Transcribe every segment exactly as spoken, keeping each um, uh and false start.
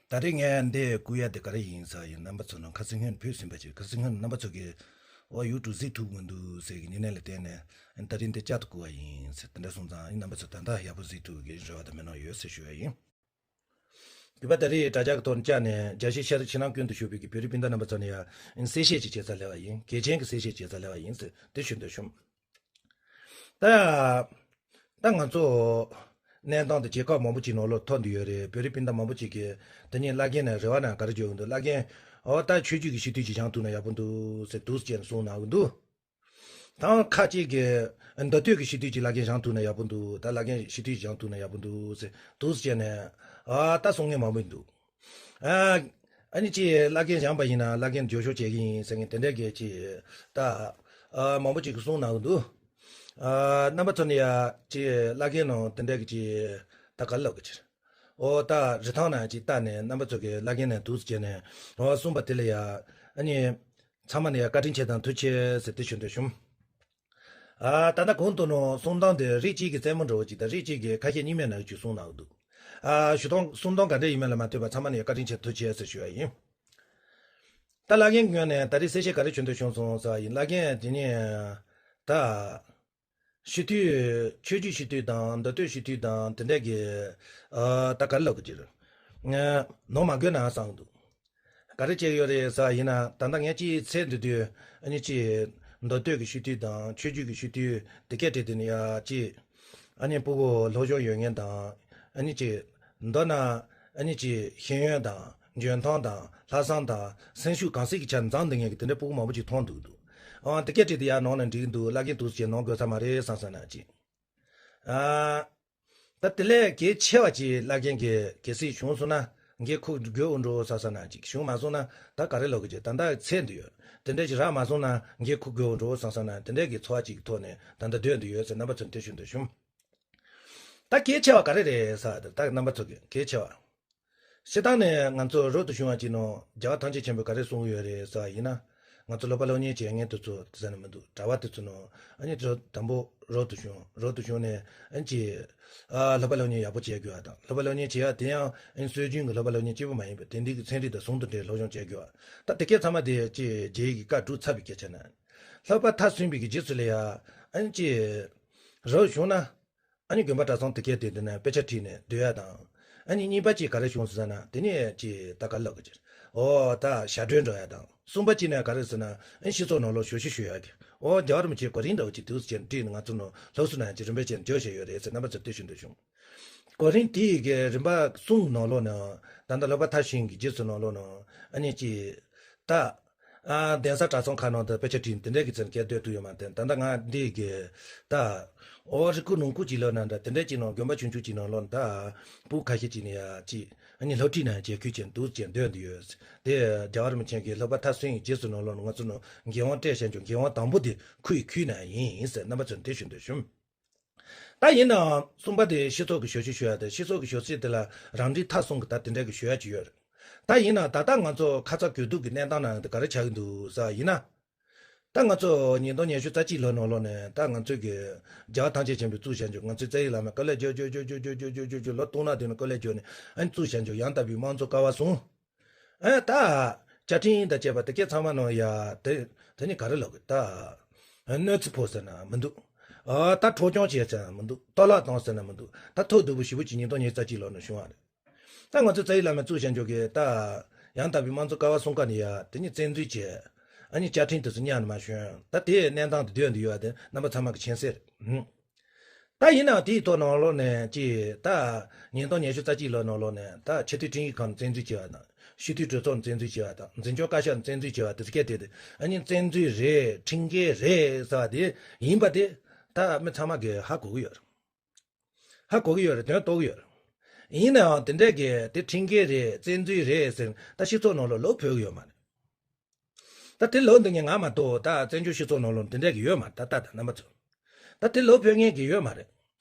ད་རེས་ངས་འདི་བསྐུར་ཡ་དེ་ག་རེ་ཡིན་ཟེར་ཡིན། རྣམ་པ་ཚོ་ནང་ཁ་སང་སྔོན་བོད་ཟིན་པ་ཅིག་ཁ་སང་སྔོན་རྣམ་པ་ཚོ་གིས་འོ་ཡུ་ཊུབ་གཟིགས་ཐུབ་མི་འདུག་ཟེར་གི་ཉེ་གནས་ལ་བལྟས་ནས་ད་རེས་འདི་བསྐྱར་དུ་བསྐུར་བ་ཡིན་ཟེར་དེ་འདྲ་སོང་ཙང་ཨ་ནི་རྣམ་པ་ཚོ་ད་ལྟ་ཡག་པོ་གཟིགས་ཐུབ་གི་རེ་བ་དང་མི་སྣང་ཡོད་ཟེར་ཞུ་བ་ཡིན། གུས་པ་ད་རེས་དྲ་རྒྱ་གི་ཐོག་ནས་བཅར་ནས་རྒྱལ་སྤྱིའི་ཤར་ཕྱི་ནང་ཀུན་ཏུ་བཞུགས་པའི་གི་བོད་རིགས་སྤུན་ཟླ་རྣམ་པ་ཚོ་ནས་ཡང་གསལ་བཤད་ཅིག་བྱེད་ས་སླེབས་པ་ཡིན། གལ་ཆེན་གྱི་གསལ་བཤད་བྱེད་ས་སླེབས་པ་ཡིན་ཟེར་དེ་ཞུ་འདོད་བྱུང་། ད། ད་ང་ཚོ་གནས་སྟངས་དེ་རྒྱལ་ཁབ་མང་པོ་ཅིག་ནང་ལོགས་ཐོན་བསྡད་ཡོད་རེད། བོད་རིགས་སྤུན་ཟླ་མང་པོ་ཅིག་གིས་དེ་ཉིད་བླ་རྒན་ནས་རེ་བ་ནང་ག་རེ་བརྗོད་ཀྱི་འདུག་བླ་རྒན། འོ་ད་ཆོས་བརྒྱུད་ཀྱི་སྤྱི་འཐུས་ཅིག་བཞེངས་ཐུབ་ན་ཡག་པོ་འདུག་ཟེར་འདུག་ཟེར་ནས་གསུངས་གནང་གི་འདུག་དང་ཁ་ཅིག་གིས་མདོ་སྟོད་ཀྱི་སྤྱི་འཐུས་ཅིག་བླ་རྒན་བཞེངས་ཐུབ་ན་ཡག་པོ་འདུག་ད་བླ་རྒན་སྤྱི་འཐུས་ཅིག་བཞེངས་ཐུབ་ན་ཡག་པོ་འདུག་ཟེར་འདུག་ཟེར་ནས་ཨ་ད་གསུང་མཁན་མང་པོ་འདུག་ཨ་ཨ་ནི་ཅིག་བླ་རྒན་བཞེངས་པ་ཡིན་ན་བླ་རྒན་མགྱོགས་ཤོག་བྱེད་ཀྱི་ཡིན་ཟེར་མཁན་དེ་འདྲ་གི་ཅིག་ད་ཨ་མང་པོ་ཅིག་གིས་གསུང་གནང་གི་འདུག་ཨ་རྣམ་པ་ཚོ་ནས་ཡ་ཅིག་བླ་རྒན་ནང་དེ་འདྲ་གི་ཅིག་ད་ག་རེ་ལབ་དགོས་ཅིག་འོ་ད་རི་ཐང་ནང་ཅིག་བལྟས་ནས་རྣམ་པ་ཚོ་གིས་བླ་རྒན་ནས་འདུག་ཟེར་ནས་འོ་གསུངས་པ་དེ་ལ་ཡ་ཨ་ནི་ཚང་མ་ནས་ཡ་བཀའ་དྲིན་ཆེ་དང་ཐུགས་རྗེ་ཆེ་ཟེར་དེ་ཞུ་འདོད་བྱུང་། ཨ་ད་ལྟ་གོང་དུ་ནང་གསུང་སྟངས་དེ་རིགས་གཅིག་གིས་རྩེད་མོ་འདྲ་བོ་ཅིག་དང་རིགས་གཅིག་གིས་ཁ་ཤས་གཉིས་མེད་ནང་ཅིག་གསུང་གནང་གི་འདུག་ཨ་ཞུ་སྟངས་གསུང་སྟངས་ག་འདྲ་ཡིན་མིན་ལ་མ་ལྟོས་པར་ཚང་མ་ནས་ཡ་བཀའ་དྲིན་ཆེ་ཐུགས་རྗེ་ཆེ་ཟེར་ཞུ་བ་ཡིན། ད་བླ་རྒན་ངོས་ནས་ད་རེས་གསལ་བཤད་ག་རེ་ཞུ་འདོད་བྱུང་སོང་ཟེར་བ་ཡིན། བླ་རྒན་དེ་ནས་ད་སྤྱི་འཐུས་ཆོས་བརྒྱུད་སྤྱི་འཐུས་དང་མདོ་སྟོད་སྤྱི་འཐུས་དང་དེ་འདྲ་གི་ཨ་ད་ག་རེ་ལབ་དགོས་ཀྱི་རེད། ནོར་མ་དགོས་ན་བསམ་འདུག་ག་རེ་བྱས་ཡོད་རེད་ཟེར་བ་ཡིན་ན་ད་ལྟ་ངས་ཅིག་འཚོལ་འདུག་དུས་ཨ་ནི་ཅིག་མདོ་སྟོད་ཀྱི་སྤྱི་འཐུས་དང་ཆོས་བརྒྱུད་ཀྱི་སྤྱི་འཐུས་དེ་གས་བྲིས་དེ་ནི་ཡ་ཅིག་ཨ་ནི་སྤུ་གུ་སློབ་སྦྱོང་ཡོད་མཁན་དང་ཨ་ནི་ཅིག་མདོར་ན་ཨ་ནི་ཅིག་ཤེས་ཡོན་དང་འཇོན་ཐང་དང་ལྷག་བསམ་དང་སེམས་ཤུགས་གང་སྲིད་ཀྱི་ཆ་ནས་འཛོམས་བསྡད་མཁན་གྱི་དེ་འདྲའི་སྤུ་གུ་མང་པོ་ཅིག་མཐོང་འདུག་འདུག་ཨང་དེ་སྐད་བྲིས་དེ་ཡར་ནང་ནས་འགྲིག་འདུག་བླ་རྒན་འདུག་ཅེས་ནང་དགོས་ས་མ་རེད་བསམ་བསམ་ན་ཅིག་ཨ་ད་དེ་ལས་གལ་ཆེ་བ་ཅིག་བླ་རྒན་གྱི་གལ་སྲིད་བྱུང་སོང་ན་འགན་འཁུར་དགོས་འགྲོ་བསམ་བསམ་ན་ཅིག་བྱུང་མ་སོང་ན་ད་ག་རེ་ལབ་དགོས་ཀྱི་ད་ལྟ་འཚོལ་འདུག་ཡོད། དེ་འདྲ་ཅིག་རག་མ་སོང་ན་འགན་འཁུར་དགོས་འགྲོ་བསམ་བསམ་ན་དེ་འདྲ་གི་ཚོར་བ་ཅིག་གི་ཐོག་ནས་ད་ལྟ་སྡོད་འདུག་ཡོད་ཟེར་རྣམ་པ་ཚོར་འདི་ཞུ་འདོད་བྱུང་། ད་གལ་ཆེ་བ་ག་རེ་རེད་ཟེར་ད་རྣམ་པ་ཚོ་གི་གལ་ཆེ་བ། སྤྱིར་བཏང་ནས་ང་ཚོ་རབ་ཏུ་བྱུང་བ་ཅིག་ནང་རྒྱལ་བ་ཐམས་ཅད་མཁྱེན་པས་ག་རེ་གསུངས་ཡོད་རེད་ཟེར་བ་ཡིན་ན། ང་ཚོ་སློབ་པ་སློབ་གཉེར་བྱེད་མཁན་དེ་ཚོ་དེ་ཟེར་ན་མི་འདུག་གྲྭ་པ་དེ་ཚོ་ནང་ཨ་ནི་དེ་དང་པོ་རབ་ཏུ་བྱུང་རབ་ཏུ་བྱུང་ནས་ཨ་ནི་ཅིག་ཨ་སློབ་པ་སློབ་གཉེར་ཡག་པོ་བྱེད་དགོས་པ་དང་སློབ་པ་སློབ་གཉེར་བྱེད་ཡ་དེ་ཡང་ཨ་ནི་སྲོལ་རྒྱུན་གྱི་སློབ་པ་སློབ་གཉེར་གཅིག་པུ་མ་ཡིན་པའི་དེང་དུས་ཀྱི་ཚན་རིག་དང་ཟུང་དུ་འབྲེལ་སློབ་སྦྱོང་བྱེད་དགོས་པ་ད་དེ་སྐད་ཚང་མ་དེ་ཅིག་རྒྱལ་ཡིག་གི་བཀའ་སྒྲུབ་ཚར་བའི་སྐད་ཆ་ན། སློབ་པ་མཐར་སོན་པའི་གི་རྗེས་སུ་ལ་ཡ་ཨ་ནི་ཅིག་རབ་བྱུང་ན། ཨ་ནི་དགོན་པ་གྲྭ་ཚང་དེ་གས་དེ་འདི་ན་དཔེ་ཆ་ཁྲིད་ནས་སྡོད་ཡ་དང་། ཨ་ནི་གཉིས་པ་ཅིག་ག་རེ་བྱུང་ཟེར་ན་དེ་ནས་ཅིག་ད་ག་ལབ་གི་ཅིག་ཨོ་ད་ཞབས་བྲོ་འགྲོ་ཡ་དང་། གསུམ་པ་ཅིག་ནས་ག་རེ་ཟེར་ན་ཨ་ནི་སྤྱི་ཚོགས་ནང་ལོགས་ཞབས་ཞུ་ཞུ་ཡ་གི་ཨོ་རྒྱལ་བ་རིན་པོ་ཆེ་གོ་རིམ་འདྲ་བོ་ཅིག་འདུག་ཟེར་བྲིས་ནས་ང་ཚོ་ནང་སློབ་གསོ་ནང་ཅིག་རིམ་པས་ཅིག་འཇོག་བྱས་ཡོད་རེད་ཟེར་རྣམ་པ་ཚོར་དེ་ཞུ་འདོད་བྱུང་། གོ་རིམ་དེ་ཡི་གི་རིམ་པ་གསུམ་ནང་ལོགས་ནས་ད་ལྟ་སློབ་པ་མཐར་ཕྱིན་གི་རྗེས་སུ་ནང་ལོགས་ནང་ཨ་ནི་ཅིག་ད། ཨ་གདན་ས་གྲྭ་ཚང་ཁག་ནང་དུ་དཔེ་ཆ་ཁྲིད་དེ་འདྲ་གི་ཚུལ་གྱིས་སྡོད་ཐུབ་ཡོད་མ་རེད། ད་ལྟ་ང་འདི་གི་ད་ཨོ་རི་ཀུ་ནང་ཁུལ་གྱི་ལོ་ན་འདྲ་དེ་འདྲ་ཅིག་ནང་དགོན་པ་ཆུང་ཆུང་ཅིག་ནང་ལོགས་ད་སྤུ་གུ་ཁ་ཤས་ཅིག་ནས་ཡ་ཅིག་ཨ་ནི་སློབ་ཁྲིད་ནང་བྱེད་ཁུལ་ཅན་འདུག་ཅེས་འདོན་འདི་ཡོད། དེ་རྒྱལ་བ་རིན་པོ་ཆེ་གིས་སློབ་པ་མཐར་སོན་ཡི་རྗེས་སུ་ནང་ལོགས་ང་ཚོ་ནང་འགན་དབང་སྤྲད་བཞག་རྒྱུ་འགན་དབང་དང་པོ་དེ་ཁུལ་ཁུལ་ནང་ཡིན་ཟེར་རྣམ་པ་ཚོར་འདི་ཞུ་འདོད་བྱུང་། ད་ཡིན་ནའང་གསུམ་པ་དེ་སྤྱི་ཚོགས་ཀྱི་ཞབས་ཞུ་ཞུ་ཡ་དེ་སྤྱི་ཚོགས་ཀྱི་ཞབས་ཞུ་དེ་ལ་རང་འགྲེལ་མཐའ་གསུམ་གྱི་ད་དེ་འདྲ་གི་ཞུ་ཡ་ཅིག་ཡོད་རེད། ད་ཡིན་ནའང་ད་ལྟ་ང་ཚོ་ཁ་ཚ་དགོས་གཏུགས་ཀྱི་གནས་སྟངས་ནང་དེ་ག་རེ་ཆགས་ཀྱི་འདུག་ཟེར་བ་ཡིན་ན། ད་ང་ཚོ་ཉིས་སྟོང་ཉི་ཤུ་རྩ་གཅིག་ལོ་ནང་ལོགས་ནས་ད་ང་ཚོས་ཀྱི་རྒྱལ་བ་ཐམས་ཅད་མཁྱེན་པས་བཙུགས་བཞག་རྒྱུ་ང་ཚོའི་རྩ་བའི་བླ་མས་དཀའ་ལས་རྒྱོབ་རྒྱོབ་རྒྱོབ་རྒྱོབ་རྒྱོབ་རྒྱོབ་རྒྱོབ་རྒྱོབ་ལོ་སྟོང་ན་དུས་ནས་དཀའ་ལས་རྒྱོབ་ནས་ཨ་ནི་བཙུགས་བཞག་རྒྱུ་ཡང་དག་པའི་དམངས་གཙོ་ཀ་བ་བཟུང་། ཨ་ད་བཅའ་ཁྲིམས་དང་བཅས་པ་དེ་སྐད་ཚང་མ་ནང་ཡ་དེ་དེ་ནི་ག་རེ་ལབ་དགོས་ད། གནོད་འཚེ་ཕོག་ཟེར་ན་མི་འདུག་ཨ་ད་འཕྲོག་བཅོམ་བྱས་ཟེར་ན་མི་འདུག་གཏོར་བརླག་བཏང་ཟེར་ན་མི་འདུག་ད་ཐོག་བསྡུ་བ་ཞེ་པོ་ཅིག་ཉིས་སྟོང་ཉི་ཤུ་རྩ་གཅིག་ལོ་ནས་བྱུང་བ་རེད། ད་ང་ཚོ་རྩ་བའི་བླ་མས་བཙུགས་བཞག་རྒྱུ་གི་ད་ཡང་དག་པའི་དམངས་གཙོ་ཀ་བ་གསུམ་ཀ་ནས་ཡ་དེ་ནི་བཙན་འཛུལ་བྱས། ཨ་ནི་བཅའ་ཁྲིམས་དེ་ཚོ་གཉའ་ནས་མར་ཞོན། ད་དེའི་གནས་སྟངས་དེ་སྡོད་འདི་ཡོད་པ་དེ་རྣམ་པ་ཚང་མ་གི་མཁྱེན་གསལ་རེད། ད་ཡིན་ནའང་དེའི་ཐོག་ནང་ལོགས་ནས་ཀྱི་ད་ཉིས་སྟོང་ཉི་ཤུ་རྩ་གཅིག་ལོ་ནང་ལོགས་ནས་ད་ཆེས་མཐོའི་ཁྲིམས་ཞིབ་ཁང་ནས་བཙན་འཛུལ་བྱས་པ་དང་སྤྱི་འཐུས་གྲོས་ཚོགས་ནས་བཙན་འཛུལ་བྱས་པ་དང་འཛིན་སྐྱོང་བཀའ་ཤག་ནས་བཙན་འཛུལ་བྱས་པ་དེ་ཚོ་སྐད་དེ་དེ་ཨ་ནི་བཙན་འཛུལ་རེད་ཁྲིམས་འགལ་རེད་ཟེར་བ་དེ་ཡིན་པ་དེ་ད་མི་ཚང་མ་གིས་ཧ་གོ་གི་ཡོད་རེད། ཧ་གོ་གི་ཡོད་རེད། དོན་རྟོགས་གི་ཡོད་རེད། ཡིན་ནའང་དེ་འདྲས་ཀྱི་དེ་ཁྲིམས་འགལ་རེད། བཙན་འཛུལ་རེད་ཟེར་ད་སྤྱི་ཚོགས་ནང་ལ་ལོག་ཕེབས་གི་ཡོད་མ་རེད། ད་དེ་ལོག་འདི་ངས་ང་མ་གཏོགས་ད་བཙན་བྱོལ་སྤྱི་ཚོགས་ནང་ལོག་དེ་འདྲས་ཀྱི་ཡོད་མ་རེད། ད་ལྟ་དང་རྣམ་པ་ཚོ། ད་དེ་ལོག་ཕེབས་མཁན་གྱི་ཡོད་མ་རེད།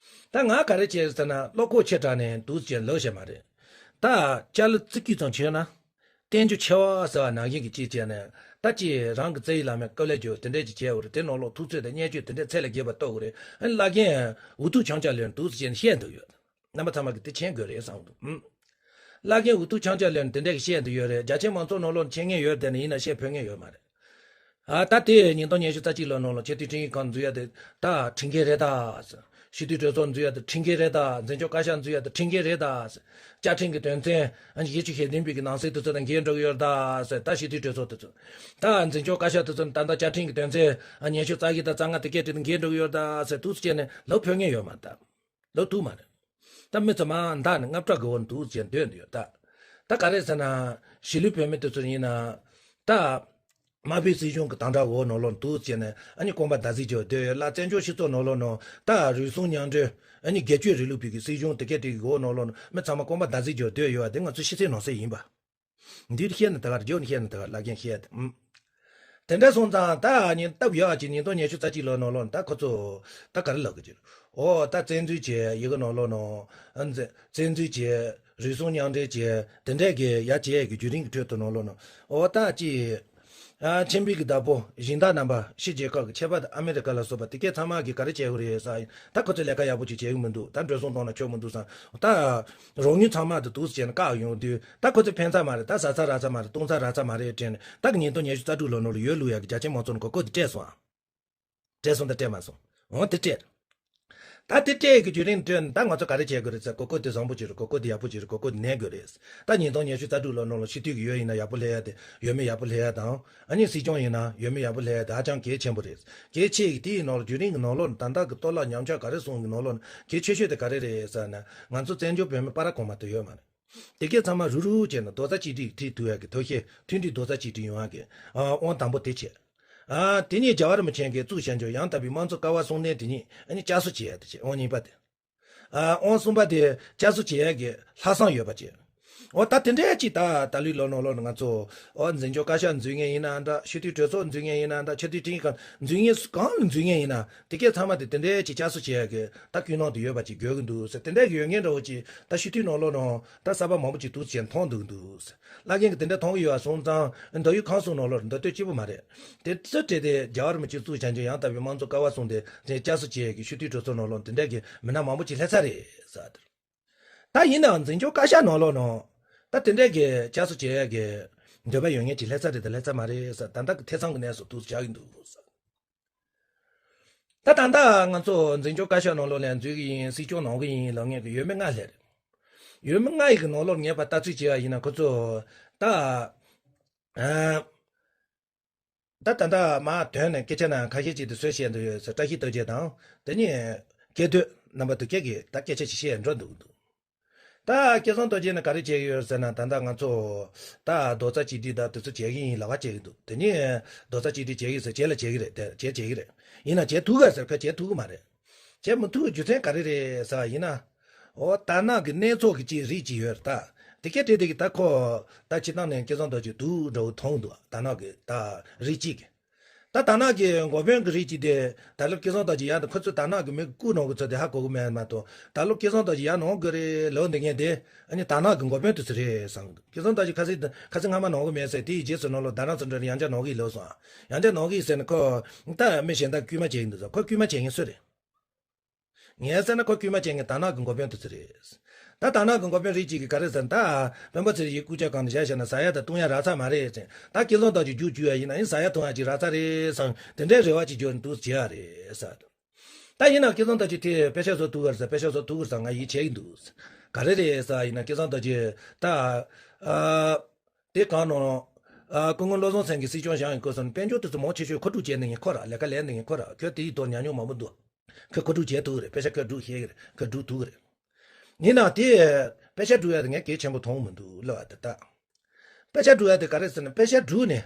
ད་ང་ག་རེ་བྱས་ཟེར་ན་བློ་ཁོག་ཆེ་དྲགས་ནས་འདུག་ཅེས་ལབ་བཞག་མ་རེད། ད་ཅ་ལག་རྩིས་རྒྱུ་ཙམ་བྱས་ན། བསྟན་རྒྱུ་ཆེ་བ་ཟེར་བ་ནང་བཞིན་གྱི་ཅིག་བྱས་ནས་ད་ཅིག་རང་གི་རྩ་བའི་བླ་མས་དཀའ་ལས་རྒྱོབ་དེ་འདྲས་ཅིག་བྱས་ཡོད་རེད། དེ་ནང་ལོགས་ཐུབ་ཚོད་དང་བརྙས་བཅོས་དེ་འདྲས་ཚད་ལས་བརྒལ་བ་གཏོང་གི་རེད། ཨ་ནི་བླ་རྒན་འུ་ཐུག་ཆང་ཆ་ལོན་འདུག་ཟེར་བཤད་འདུག་ཡོད། རྣམ་པ་ཚང་མ་གིས་དེ་མཁྱེན་དགོས་རེད་བསམ་འདུག་ཨུམ། བླ་རྒན་འུ་ཐུག་ཆང་ཆ་ལོན་དེ་འདྲ་གི་བཤད་འདི་ཡོད་རེད། རྒྱ་ཆེ་མང་ཚོགས་ནང་ལོགས་མཁྱེན་མཁན་ཡོད་དེ་ནི་ཡིན་ན་བཤད་ཕོད་མཁན་ཡོད་མ་རེད། ཨ་ད་དེ་ཉིས་སྟོང་ཉི་ཤུ་རྩ་གཅིག་ལོ་ནང་ལོགས་ཆེས་མཐོའི་ཁྲིམས་ཁང་འཛུལ་ཡ་དེ་ད་ཁྲིམས་འགལ་རེད་ད། སྤྱི་འཐུས་གྲོས་ཚོགས་འཛུལ་ཡ་དེ་ཁྲིམས་འགལ་རེད་ད། འཛིན་སྐྱོང་བཀའ་ཤག་འཛུལ་ཡ་དེ་ཁྲིམས་འགལ་རེད་ད། བཅའ་ཁྲིམས་ཀྱི་དོན་ཚན་ཨ་ནི་ཞེ་གཅིག་ཞེ་བདུན་པའི་གི་ནང་གསེས་དེ་ཚོ་དང་འགལ་འགྲོ་གི་ཡོད་རེད་ད་ཟེར། ད་སྤྱི་འཐུས་གྲོས་ཚོགས་དེ་ཚོ་ད་འཛིན་སྐྱོང་བཀའ་ཤག་དེ་ཚོ་ད་ད་བཅའ་ཁྲིམས་ཀྱི་དོན་ཚན་ཨ་ཉི་ཤུ་རྩ་བཞི་དང་རྩ་ལྔ་དེ་སྐད་དེ་དང་འགལ་འགྲོ་གི་ཡོད་རེད་ད་ཟེར་འདུག་སེ་བྱས་ནས་ལབ་ཕོད་མཁན་ཡོད་མ་རེད་ད། ལོ་དུ་མ་རེད། ད་མི་ཚོ་མ་མདའ་ནི་ལྔ་བྲག་གི་འོག་འདུག་ཅེས་འདོད་འདི་ཡོད་ད། ད་ག་རེ་ཟེར་ན། གཞིས་ལུས་བོད་མི་དེ་ཚོ་ཡིན་ན། ད། དམར་པོའི་སྲིད་གཞུང་གི་དམ་དྲག་འོག་ནང་ལོགས་འདུག་ཅེས་ནས་ཨ་ནི་རྐང་པ་བརྡབ་གསིག་བྱས་སྡོད་ཡོད་ལ། བཙན་བྱོལ་སྤྱི་ཚོགས་ནང་ལོགས་ནང་ད་རུལ་སུངས་མཉམ་འབྲེལ་ཨ་ནི་སྒེར་གཅོད་རིང་ལུགས་པའི་གི་སྲིད་གཞུང་དེ་ག་དེ་གི་འོག་ནང་ལོགས་ནང་མི་ཚང་མ་རྐང་པ་བརྡབ་གསིག་བྱས་སྡོད་ཡོད་པ་དེ་ང་ཚོ་ཤེས་གསལ་ནང་གསལ་ཡིན་པ། འདིར་བཤད་ན་ད་གར་འཇོག་ནས་བཤད་ན་ད་གར་བླ་རྒན་བཤད་དེ། དེ་འདྲ་སོང་ཙང་ད་ཉིན་སྟབས་ཡག་ཅིག་ཉིས་སྟོང་ཉི་ཤུ་རྩ་གཅིག་ལོ་ནང་ལོགས་ད་ཁོ་ཚོ་ད་ག་རེ་ལབ་གི་ཅིག་ཨོ་ད་བཙན་འཛུལ་བྱས་ཡི་གེ་ནང་ལོགས་ནང་ཨ་ནི་བཙན་འཛུལ་བྱས་རུལ་སུངས་མཉམ་འབྲེལ་བྱས་དེ་འདྲས་ཀྱི་ཡ་བྱས་ཀྱི་བརྒྱུད་རིམ་གྱི་ཁྲོད་དུ་ནང་ལོགས་ནང་ཨོ་ད་ཅི། ཨ་ཆེན་པོའི་གི་བདག་པོ་སྦྱིན་བདག་རྣམ་པ་ཕྱི་རྒྱལ་ཁག་གི་ཁྱད་པར་དུ་ཨ་མེ་རི་ཀ་ལ་སོགས་པ་དེ་གས་ཚང་མ་གི་ག་རེ་བྱས་ཡོད་རེད་ཟེར་ཡིན་ད་ཁོ་ཚོས་ལས་ཀ་ཡག་པོ་ཅིག་བྱས་ཡོད་མི་འདུག་ད་འགྲོ་སོང་གཏོང་ན་ཆོག་མི་འདུག་བསམ་ད། རོགས་དངུལ་ཚང་མ་དེ་འདུག་སེ་བྱས་ནས་བཀག་ཡོང་དུས་ད་ཁོ་ཚོས་ཕན་ཚ་མ་རེད། ད་ཟ་ཚ་ར་ཚ་མ་རེད། བཏུང་ཚ་ར་ཚ་མ་རེད་དྲན་ནས་ད་གི་ཉིས་སྟོང་ཉི་ཤུ་རྩ་དྲུག་ལོ་ནང་ལ་ཡོད་ལུགས་ཡག་གི་རྒྱ་ཆེ་མང་ཚོགས་ནས་གོ་སྐབས་དེ་སྤྲད་སོང་ཨ། སྤྲད་སོང་ད་སྤྲད་མ་སོང་འོ་དེ་སྤྲད། ད་དེ་སྤྲད་གི་བརྒྱུད་རིམ་བཏོན་ད་ང་ཚོ་ག་རེ་བྱེད་དགོས་རེད་ཟེར། གོ་སྐབས་དེ་བཟང་པོ་ཅིག་རེད། གོ་སྐབས་དེ་ཡག་པོ་ཅིག་རེད། གོ་སྐབས་དེ་ནན་དགོས་རེད། ད་ཉིས་སྟོང་ཉི་ཤུ་རྩ་དྲུག་ལོ་ནང་ལ་སྤྱི་འཐུས་ཀྱི་ཡོད་ཡིན་ན་ཡག་པོ་སླེབས་ཡ་དེ་ཡོད་མེད་ཡག་པོ་སླེབས་ཡ་དང་ཨ་ནི་སྲིད་སྐྱོང་ཡིན་ན་ཡོད་མེད་ཡག་པོ་སླེབས་ཡ་དེ་ཧ་ཅང་གལ་ཆེན་པོ་རེད། གལ་ཆེ་གི་དེའི་ནང་ལ་བརྒྱུད་རིམ་གི་ནང་ལོགས་ནས་ད་ལྟ་གི་གཏོར་བརླག་ཉམས་ཆག་ག་རེ་སོང་གི་ནང་ལོགས་ནས་གལ་ཆེ་ཤོས་དེ་ག་རེ་རེད་ཟེར་ན་ང་ཚོ་བཙན་བྱོལ་བོད་མི་པ་ར་གོང་མ་དེ་ཡོད་མ་རེད། དེ་གས་ཚང་མ་རུག་རུག་བྱས་ནས་རྡོག་རྩ་གཅིག་སྒྲིལ་ཁྲིད་ཐུབ་ཡག་གི་ཐབས་ཤེས་མཐུན་སྒྲིལ་རྡོག་རྩ་གཅིག་སྒྲིལ་ཡོང་ཡག་གི་ཨ་དབང་དང་པོ་དེ་བྱས། ཨ་དེ་ནས་རྒྱལ་བ་རིན་པོ་ཆེ་གིས་བཙུགས་བཞག་རྒྱུ་ཡང་དག་པའི་དམངས་གཙོ་ཀ་བ་གསུང་གནས་དེ་ཉིད་ཨ་ནི་བསྐྱར་གསོ་བྱེད་ཡག་དེ་བྱས། དབང་གཉིས་པ་དེ། ཨ་དབང་གསུམ་པ་དེ་བསྐྱར་གསོ་བྱེད་ཡག་གི་ལྷག་བསམ་ཡོད་པ་བྱས། འོ་ད་དེ་འདྲས་ཅིག་ད་ད་ལོའི་ལོ་ནང་ལོགས་ནས་ང་ཚོ་འོ་འཛིན་སྐྱོང་བཀའ་ཤག་འཛུལ་མཁན་ཡིན་ན་འདྲ། སྤྱི་འཐུས་གྲོས་ཚོགས་འཛུལ་མཁན་ཡིན་ན་འདྲ། ཆེས་མཐོའི་ཁྲིམས་ཁང་འཛུལ་མཁན་གང་ལ་འཛུལ་མཁན་ཡིན་ན་དེ་གས་ཚང་མ་དེ་དེ་འདྲས་ཅིག་བསྐྱར་གསོ་བྱེད་ཡག་གི་ད་ཀུན་སློང་དེ་ཡོད་པ་ཅིག་དགོས་ཀྱི་འདུག་ཟེར། དེ་འདྲས་ཀྱི་ཡོད་མཁན་འདྲ་བོ་ཅིག་ད་སྤྱི་འཐུས་ནང་ལོགས་ནང་ད་གསར་པ་མང་པོ་ཅིག་འདུག་ཟེར་མཐོང་འདུག་འདུག་ཟེར། བླ་རྒན་གྱིས་དེ་འདྲ་མཐོང་གི་ཡོད་པ་སོང་ཙང་མདོ་དབུས་ཁམས་གསུམ་ནང་ལོགས་མདོ་སྟོད་གཅིག་པུ་མ་རེད། དེ་ཚོ་བྲལ་ཏེ་རྒྱལ་བ་རིན་པོ་ཆེ་བཙུགས་བྱ་འཇོན་ཡང་དག་པའི་དམངས་གཙོ་ཀ་བ་གསུམ་དེ་བསྐྱར་གསོ་བྱེད་ཡག་གི་སྤྱི་འཐུས་གྲོས་ཚོགས་ནང་ལོགས་དེ་འདྲ་གི་མི་སྣ་མང་པོ་ཅིག་སླེབས་ཚར་རེད་ཟེར། ད་ཡིན་ནའང་འཛིན་སྐྱོང་བཀའ་ཤག་ནང་ལོགས་ནང་ད་དེ་འདྲ་གི་བསྐྱར་གསོ་བྱེད་ཡག་གི་འདོད་པ་ཡོད་མཁན་ཅིག་སླེབས་ཚར་རེད་དང་སླེབས་ཚར་མ་རེད་ཟེར། ད་ལྟ་གི་ཐེ་ཚོམ་གི་གནས་སུ་འདུག་བཞག་གི་འདུག་ཟེར། ད་ད་ལྟ་ང་ཚོ་འཛིན་སྐྱོང་བཀའ་ཤག་ནང་ལོགས་ལ་འཛུལ་གི་ཡིན། སྲིད་སྐྱོང་ནང་གི་ཡིན་ལབ་མཁན་གི་ཡོད་མེད་ལྔ་སླེབས་རེད། ཡོད་མེད་ལྔ་ཡི་གི་ནང་ལོགས་ངས་ཕར་ལྟ་ཚུལ་བྱས་པ་ཡིན་ན་ཁོ་ཚོ་ད་ཨ། ད་ད་ལྟ་མར་དོན་ནས་སྐད་ཆ་ནང་ཁ་ཤས་ཅིག་ཏུ་གསོལ་བཤད་འདུག་ཡོད་ཟེར། བཀྲ་ཤིས་རྡོ་རྗེ་དང་དེ་ནས་སྐལ་རྡོར་རྣམ་པ་དུ་སྐད་ཀྱིས་ད་སྐད་ཆ་ཅིག་བཤད་འགྲོ་འདུག་འདུག་ད་སྐལ་བཟང་རྡོ་རྗེ་ནས་ག་རེ་བྱེད་ཀྱི་ཡོད་ཟེར་ན། ད་ལྟ་ང་ཚོ་ད་རྡོག་རྩ་གཅིག་སྒྲིལ་ད་དེ་ཚོ་བྱེད་ཀྱི་ཡིན་ལབ་པ་བྱེད་ཀྱི་འདུག་དེ་ནས་རྡོག་རྩ་གཅིག་སྒྲིལ་བྱེད་ཀྱི་ཟེར། བྱེད་ལ་བྱེད་ཀྱི་རེད། དེ་བྱེད་བྱེད་ཀྱི་རེད། ཡིན་ན་བྱེད་ཐུབ་ག་ཟེར། ཁོས་བྱེད་ཐུབ་ཀྱི་མ་རེད། བྱེད་མི་ཐུབ་རྒྱུ་མཚན་ག་རེ་རེད་ཟེར་བ་ཡིན་ན། འོ་དར་ནག་གི་གནས་ཚུལ་གྱི་ཅིག་རིགས་ཅིག་ཡོད་རེད་ད། དེ་སྐད་དེ་དེ་གི་ད་ཁོ་ད་སྤྱིར་བཏང་ནས་སྐལ་བཟང་རྡོ་རྗེ་སྡུག་འགྲོ་མཐོང་འདུག་དར་ནག་གི་ད་རིགས་ཅིག་གི། ད་དར་ནག་གི་འགོ་དཔོན་གྱི་རིགས་ཅིག་དེ་ད་ལོ་སྐལ་བཟང་རྡོ་རྗེ་ཡར་དུ་ཁོ་ཚོས་དར་ནག་གི་མི་བཀུག་གནང་གི་ཚོ་དེ་ཧ་གོ་གི་མེད་མ་གཏོགས། ད་ལོ་སྐལ་བཟང་རྡོ་རྗེ་ཡར་གནང་དགོས་རེད་ལབ་འདི་ངས་དེ་ཨ་ནི་དར་ནག་གི་འགོ་དཔོན་དེ་ཚོ་རེད་བསམ་གི་འདུག་སྐལ་བཟང་རྡོ་རྗེ་ཁ་སང་ཁ་སང་སྔ་མ་གནང་གི་མེད་ཟེར། དེའི་རྗེས་སུ་ནང་ལོགས་རྡ་རམ་ས་ལ་ཡང་བསྐྱར་གནང་གི་ལབ་སོང་། ཡང་བསྐྱར་གནང་གི་ཟེར་ནས་ཁོ་ད་མི་གཞན་དག་སྐུལ་མ་བྱེད་ཀྱི་འདུག་ཟེར། ཁོ་སྐུལ་མ་བྱེད་མཁན་སུ་རེད། ངས་བསམ་ན་ཁོ་སྐུལ་མ་བྱེད་མཁན་དར་ནག་གི་འགོ་དཔོན་དེ་ཚོ་རེད། ད་དར་ནག་གི་འགོ་དཔོན་རིགས་གཅིག་གིས་ག་རེ་ཟེར་ན། ད་སྤེན་པ་ཚེ་རིང་ཡི་སྐུ་ཕྱྭ་སྒང་ནས་བཞག་བཞག་ན་ཟ་ཡ་དང་བཏུང་ཡ་རག་ཚར་མ་རེད་ཟེར། ད་སྐལ་བཟང་རྡོ་རྗེ་རྒྱུགས་རྒྱུགས་ཡ་ཡིན་ན་ཡིན་ཟ་ཡ་བཏུང་ཡ་ཅིག་རག་ཚར་རེད་བསམ། དེ་འདྲའི་རེ་བ་ཅིག་འཇོག་འདུག་བྱེད་ཡ་རེད་ཟེར། ད་ཡིན་ན་སྐལ་བཟང་རྡོ་རྗེ་དེ་པེ་ཤག་བཟོ་ཐུབ་ག་རེད་ཟེར། པེ་ཤག་བཟོ་ཐུབ་ག་རེད་ཟེར། ང་ཡིད་ཆེས་ཀྱི་འདུག་ག་རེ་རེད་ཟེར་ཡིན་ན་སྐལ་བཟང་རྡོ་རྗེ་ད་ཨ། དེ་གང་ནང་ཨ་སྐུ་ངོ་བློ་བཟང་སེང་གེ་སྲིད་སྐྱོང་བཞེངས་ཡིན་སྐོར་སོང་དཔལ་འབྱོར་དེ་ཚོ་མང་ཆེ་ཤོས་མཁོ་སྒྲུབ་བྱས་ནས་ངས་ཁོ་ར་ལས་ཀ་ལས་ནས་ངས་ཁོ་ར་ཁོས་དེ་ཡི་ཐོག་ཉམས་མྱོང་མང་པོ་འདུག་ཁོས་མཁོ་སྒྲུབ་བྱེད་ཐུབ་ཀྱི་རེད། པེ་ཤག་ཁོས་སྒྲུབ་ཤེས་ཀྱི་རེད། ཁོས་སྒྲུབ་ཐུབ་ཀྱི་རེད། ཡིན་ནའང་དེ་པེ་ཤག་སྒྲུབ་ཡ་དེ་ངས་གལ་ཆེན་པོ་མཐོང་གི་མི་འདུག་ལབ་པ་དེ་ལྟ། པེ་ཤག་སྒྲུབ་ཡ་དེ་ག་རེ་ཟེར་ན་པེ་ཤག་བསྒྲུབས་ནས།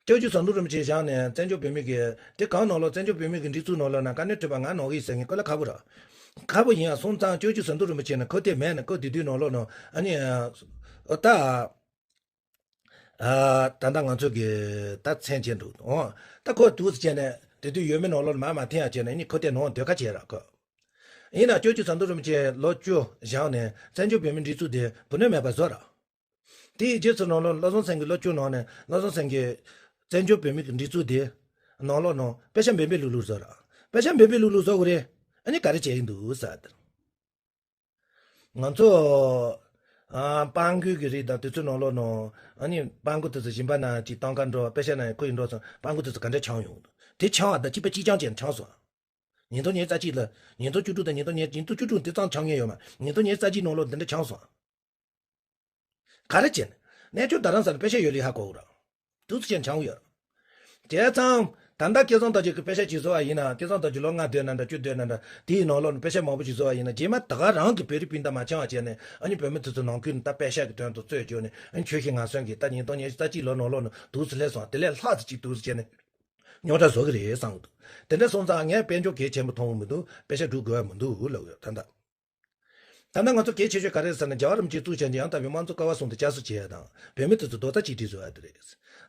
སྐྱབས་རྗེ་ཟམ་གདོང་རིན་པོ་ཆེ་བཞེངས་ནས་བཙན་བྱོལ་བོད་མི་གི་དེ་གང་ནང་ལོགས་བཙན་བྱོལ་བོད་མི་གི་སྒྲིག་འཛུགས་ནང་ལོགས་ན་དཀའ་གནད་འཕྲད་པ་ང་ནང་གི་ཟེར་མཁན་དཀའ་ལས་ཁག་པོ་ར། ཁག་པོ་ཡིན་ཡང་སོང་ཙང་སྐྱབས་རྗེ་ཟམ་གདོང་རིན་པོ་ཆེ་ནས་ཁོ་དེ་མེད་ན་ཁོ་དེ་དུས་ནང་ལོགས་ནང་ཨ་ནི་ཨ་ད་ཨ་ད་ལྟ་ང་ཚོ་གི་ད་མཚན་བྱས་འདུག་འོ་ད་ཁོ་དུས་སུ་བྱས་ནས་དེ་དུས་ཡོད་མེད་ནང་ལོགས་མ་མ་འཐེན་ཡ་བྱས་ནས་ཨ་ནི་ཁོ་དེ་ནང་སྡོད་ཁ་བྱས་ར་ཁོ། ཡིན་ན་སྐྱབས་རྗེ་ཟམ་གདོང་རིན་པོ་ཆེ་ལོ་བཅུ་བཞེངས་ནས་བཙན་བྱོལ་བོད་མིའི་སྒྲིག་འཛུགས་དེ་བུ་ནོར་མེད་པ་བཟོ་ར། དེའི་རྗེས་སུ་ནང་ལོགས་བློ་བཟང་སེང་གེ་ལོ་བཅུ་ནང་ནས་བློ་བཟང་སེང་གེ་བཙན་བྱོལ་བོད་མིའི་སྒྲིག་འཛུགས་དེ་ནང་ལོགས་ནང་པེ་ཤག་འབེན་པའི་ལུགས་ལུགས་བཟོ་ར། པེ་ཤག་འབེན་པའི་ལུགས་ལུགས་བཟོ་དགོས་རེད། ཨ་ནི་ག་རེ་བྱས་ཡིན་འདུག་ཟེར། ང་ཚོ་ ཨ། སྤྲང་པོ་གི་རིགས་དང་དེ་ཚོའི་ནང་ལོགས་ནང་ཨ་ནི་སྤྲང་པོ་དེ་ཚོ་སྦྱིན་པ་གནང་ཅིག་སྟོན་ཁ་འགྲོ་པེ་ཤ་གནང་ཁོ་ཡི་འགྲོ་སོང་། སྤྲང་པོ་དེ་ཚོ་ག་འདྲ་ཆགས་ཡོང་། དེ་ཆགས་པ་དང་གཅིག་པ་གཅིག་རྐྱང་བྱས་ནས་ཆགས་སོང་། ཉིས་སྟོང་ཉི་ཤུ་རྩ་གཅིག་ལ། ཉིས་སྟོང་བཅུ་དྲུག་དང་ཉིས་སྟོང་ཉི་ཉིས་སྟོང་བཅུ་དྲུག་དེ་ཙམ་ཆགས་མྱོང་ཡོད་མ། ཉིས་སྟོང་ཉི་ཤུ་རྩ་གཅིག་ནང་ལོགས་འདི་འདྲ་ཆགས་སོང་། ག་རེ་བྱས་ནས། གནས་ཚུལ་རྡ་རམ་ས་ལ་པེ་ཤ་ཡོད་རེད་ཧ་གོ་གི་ར། དུས་ཚོད་ཅན་ཆང་ཡོད། བྱས་ཙང་། ད་ལྟ་སྐལ་བཟང་དར་རྒྱས་ཀྱི་པེ་ཤ་ཅིག་བཟོ་བ་ཡིན་ན། སྐལ་བཟང་དར་རྒྱས་ལོ་ལྔ་སྡོད་ན་འདྲ་བཅུ་སྡོད་ན་འདྲ། དེའི་ནང་ལོགས་ནས་པེ་ཤ་མང་པོ་ཅིག་བཟོ་བ་ཡིན་ན། རྗེས་མ་ད་ག་རང་གི་བོད་རིགས་སྤུན་ཟླ་མ་འཆམ་པ་བྱས་ནས་ཨ་ནི་བོད་མི་དེ་ཚོ་ནང་ཁུལ་ནས་ད་པེ་ཤ་གི་དོན་དུ་རྩོད་བཅོས་ནས་ཨ་ནི་ཁྱོད་ཤི་ང་གསོན་གྱི་ད་ཉིས་སྟོང་ཉི་ཤུ་རྩ་གཅིག་ལོ་ནང་ལོགས་ནས་དུས་ཚོད་སླེབས་སོང་། དེ་ལས་ལྷག་ཙམ་ཅིག་དུས་ཚོད་བྱས་ནས་རྙོག་དྲ་བཟོ་གི་རེད་བསམ་གི་འདུག་དེ་འདྲ་སོང་ཙང་ངས་དཔལ་འབྱོར་གལ་ཆེན་པོ་མཐོང་གི་མི་འདུག་པེ་ཤ་སྒྲུབ་དགོས་པ་མི་འདུག་ལབ་ཡོད་ད་ལྟ། ད་ལྟ་ང་ཚོ་གལ་ཆེ་ཤོས་ག་རེ་རེད་ཟེར་ན། རྒྱལ་བ་རིན་པོ་ཆེས་གཙོས་བྱས་ནས་ཡང་དག་པའི་དམངས་གཙོ་ཀ་བ་གསུམ་དུ་བསྐྱར་གསོ་བྱེད་ཡ་དང་། བོད་མི་དེ་ཚོ་རྡོག་རྩ་གཅིག་སྒྲིལ་བཟོ་ཡ་དེ་རེད།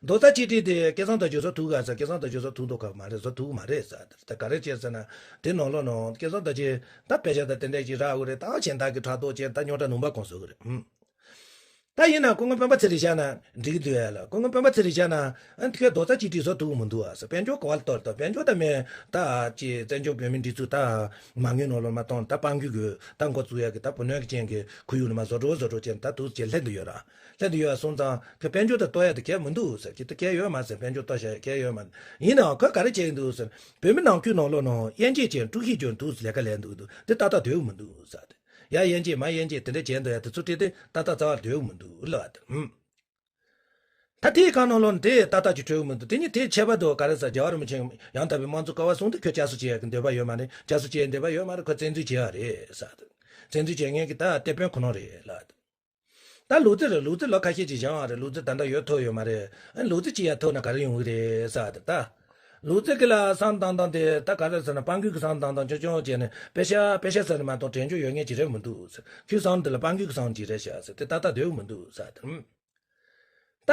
རྡོག་རྩ་གཅིག་སྒྲིལ་དེ་སྐལ་བཟང་དར་རྒྱས་བཟོ་ཐུབ་ག་ཟེར། སྐལ་བཟང་དར་རྒྱས་བཟོ་ཐུབ་མདོག་ཁ་པོ་མ་རེད། བཟོ་ཐུབ་ཀྱི་མ་རེད་ཟེར། ད་ག་རེ་བྱས་ཟེར་ན། དེ་ནང་ལོགས་ནང་སྐལ་བཟང་དར་རྒྱས་ད་པེ་ཤ་ད་དེ་འདྲས་ཀྱི་རག་གི་རེད། ད་གཞན་དག་གི་ཕྲག་དོག་བྱས་ད་རྙོག་དྲ་ནུས་པ་གང་བཟོ་གི་རེད། ཨུམ། ད་ཡིན་ན་སྐུ་ངོ་སྤེན་པ་ཚེ་རིང་བཞག་ན་འགྲིག་གི་འདུག་ཡ་ལ། སྐུ་ངོ་སྤེན་པ་ཚེ་རིང་བཞག་ན་ཨ་ནི་ཁོས་རྡོག་རྩ་གཅིག་སྒྲིལ་བཟོ་ཐུབ་ཀྱི་མི་འདུག་ཨ་ཟེར། དཔལ་འབྱོར་ག་བ་ལ་གཏོར་དང་། དཔལ་འབྱོར་ད་མེད་ད་ཅི་བཙན་བྱོལ་བོད་མིའི་སྒྲིག་འཛུགས་ད་མ་དངུལ་ནང་ལོགས་མ་གཏོང་། ད་སྤྲང་པོ་གི་ད་འགོ་བཙུགས་ཡ་གི་ད་བུ་ནོར་གྱི་ཅན་གྱི་ཁོར་ཡུག་ནང་མ་བཟོ་འགྲོ་བཟོ་འགྲོ་ཅན་ད་དུས་ཚོད་ལྷན་དུ་ཡོད་ར། ལྷན་དུ་ཡོད་ཡ་སོང་ཙང་ཁོས་དཔལ་འབྱོར་ད་གཏོར་ཡ་དེ་གལ་མི་འདུག་ཟེར། ཅི་ད་གལ་ཡོད་མ་ཟེར། དཔལ་འབྱོར་གཏོར་བྱ་གལ་ཡོད་མ། ཡིན་ནའང་ཁོས་ག་རེ་བྱེད་ཀྱི་འདུག་ཟེར། བོད་མི་ནང་ཁུལ་ནང་ལོགས་ནང་དབྱེ་འབྱེད་ཅན་དཀྲུག་ཤིང་ཅན་དུས་ཚོད་ལས་ཀ་ལས་འདུག་འདུག་དེ་ཏག་ཏག་འདོད་ཀྱི་མི་འདུག་ཟེར། ཡ་དབྱེ་འབྱེད་མ་དབྱེ་འབྱེད་དེ་འདྲ་བྱས་འདུག་ཡ་དེ་ཚོ་དེ་དེ་ཏག་ཏག་རྩ་བ་འདོད་ཀྱི་མི་འདུག་ལབ་པ་དེ། ཧུམ། ད་དེའི་སྒང་ནང་ལོགས་ནས་དེ་ཏག་ཏག་ཅིག་འཕྲོད་ཀྱི་མི་འདུག་དེ་ནི་དེ་ཁྱད་པར་དུ་ག་རེ་ཟེར། རྒྱལ་བ་རིན་པོ་ཆེ་ཡང་དག་པའི་དམངས་གཙོ་ཀ་བ་གསུམ་དེ་ཁྱོད་བསྐྱར་གསོ་བྱེད་ཡག་གི་འདོད་པ་ཡོད་མ་རེད། བསྐྱར་གསོ་བྱེད་ཡག་འདོད་པ་ཡོད་མ་རེད། ཁོ་བཙན་འཛུལ་བྱེད་ཡག་རེད་ཟེར། བཙན་འཛུལ་བྱེད་མཁན་གྱི་ད་དེད་དཔོན་ཁོ་རང་རེད་ལབ། ད་ལུག་རྫི་རེད། ལུག་རྫི་ལོ་ཁ་ཤས་ཅིག་བཞེངས་པ་རེད། ལུག་རྫི་ད་ལྟ་ཡོད་ཐུབ་ཡོད་མ་རེད། ཨ་ནི་ལུག་རྫི་གཅིག་ཡར་ཐུག་ན་ག་རེ་ཡོང་གི་རེད་ཟེར་བ་དེ་ད། ལུག་རྫི་གི་ལ་བསམ་བཏང་སྟངས་དེ་ད་ག་རེ་ཟེར་ན། སྤྲང་པོ་གི་བསམ་བཏང་སྟངས་ཆུང་ཆུང་བྱས་ནས་པེ་ཤ་པེ་ཤ་ཟེར་ནས་མ་གཏོགས་དྲན་རྒྱུ་ཡོད་མཁན་ཅིག་རེད་མི་འདུག་ཟེར། ཁོའི་བསམ་དེ་ལ་སྤྲང་པོ་གི་བསམ་ཅིག་རེད་ཤག་ཟེར། དེ་ཏག་ཏག་འདོད་ཀྱི་མི་འདུག་ཟེར་བ་དེ། ད།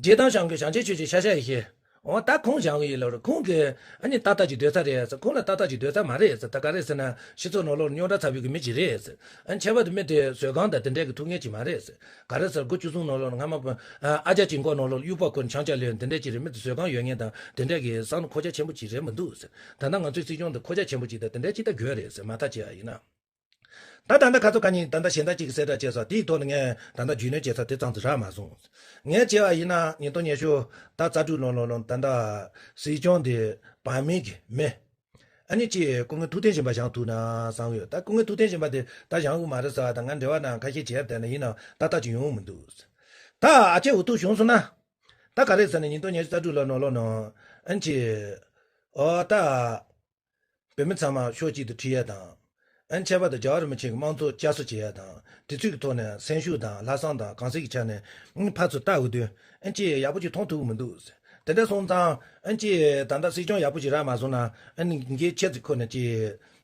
རྗེ་དམ་བཞེངས་མཁན་བྱང་ཆེན་ཆོས་རྗེ་ཤ་ཤ་ཡེ་ཤེས། འོ་ད་ཁོང་བཞེངས་གི་ཡིན་ལབ་རེད། ཁོང་གི་ཨ་ནི་ཏག་ཏག་ཅིག་སྡོད་ས་རེད་ཟེར། ཁོང་ལ་ཏག་ཏག་ཅིག་སྡོད་ས་མ་རེད་ཟེར། ད་ག་རེ་ཟེར་ན་སྤྱི་ཚོགས་ནང་ལོགས་རྙོག་དྲ་ཚ་བའི་གི་མི་ཅིག་རེད་ཟེར། ཨ་ནི་ཁྱད་པར་དུ་མི་དེ་བཟོད་སྒོམ་དང་དེ་འདྲའི་གི་ཐུབ་མཁན་ཅིག་མ་རེད་ཟེར། ག་རེ་ཟེར། སྒོ་བཅུ་གསུམ་ནང་ལོགས་ལ་སྔ་མ་བོ་ཨ་རྒྱ་ཆེན་ཁོག་ནང་ལོགས་ལ་དབྱུག་པ་ཁུར་ནས་ཆང་རྐྱང་ལེན་དེ་འདྲའི་ཅིག་རེད། མི་དེ་བཟོད་སྒོམ་ཡོད་མཁན་དང་དེ་འདྲའི་གི་བསམ་བློ་མཁོ་ཆ་ཆེན་པོ་ཅིག་རེད་མི་འདུག་ཟེར། ད་ལྟ་ང་ཚོའི་སྲིད་སྐྱོང་དེ་མཁོ་ཆ་ཆེན་པོ་ཅིག་དང་དེ་འདྲའི་ཅིག་ད་དགོས་རེད་ཟེར། མ་ཐག་བྱས་པ་ཡིན་ན། ད་ད་ལྟ་ཁ་ཚོ་ཁ་ཉིན་ད་ལྟ་གཞན་དག་ཅིག་གསལ་བསྒྲགས་བྱས་སོང་། དེའི་ཐོག་ནས་ངས་ད་ལྟ་རྒྱུས་ལོན་བྱེད་ས་དེ་ཙམ་ཙམ་རག་མ་སོང་། ངས་བྱས་པ་ཡིན་ན་ཉིས་སྟོང་ཉི་ཤུ་ད་རྩ་དྲུག་ལོ་ལོ་ལོ་ད་ལྟ་སྲིད་སྐྱོང་དེ་བག་མེད་ཀྱི་མི། ཨ་ནི་ཅིག་སྐུ་ངོ་ཐུབ་བསྟན་སྦྱིན་པ་བཞེངས་ཐུབ་ན་བསམ་ཡོད། ད་སྐུ་ངོ་ཐུབ་བསྟན་སྦྱིན་པ་དེ་ད་བཞེངས་དགོས་མ་རེད་ཟེར་བ་དང་། ང་འབྲེལ་བ་ནང་ཁ་ཤས་བྱས་པ་དེ་ནས་ཡིན་ནའང་ཏག་ཏག་ཅིག་ཡོང་གི་མི་འདུག་ད་ཨ་ཅེ་འུ་ཐུག་བྱུང་སོང་ན། ད་ག་རེ་ཟེར་ན་ཉིས་སྟོང་ཉི་ཤུ་རྩ་དྲུག་ལོ་ནང་ལོགས་ནང་ཨ་ནི་ཅིག་འོ་ད། བོད་མི་ཚང་མ་ཕྱོགས་གཅིག་ཏུ་ཁྲིད་ཡ་དང་། ཨ་ནི་ཁྱད་པར་དུ་རྒྱལ་བ་རིན་པོ་ཆེ་གི་དམངས་གཙོ་བསྐྱར་གསོ་བྱེད་ཡ་དང་། དེ་ཚོའི་གི་ཐོག་ནས་སེམས་ཤུགས་དང་ལྷག་བསམ་དང་གང་ཟག་གི་ཆ་ནས་ཨ་ནི་ཕར་ཚུར་ལྟ་འོས་དུས་ཨ་ནི་ཅིག་ཡག་པོ་ཅིག་མཐོང་ཐུབ་ཀྱི་མི་འདུག་དེ་འདྲ་སོང་ཙང་ཨ་ནི་ཅིག་ད་ལྟ་སྲིད་སྐྱོང་ཡག་པོ་ཅིག་རག་མ་སོང་ན། ཨ་ནི་འགན་ཁྱེད་ཚོའི་ཁོ་ནས་ཅིག་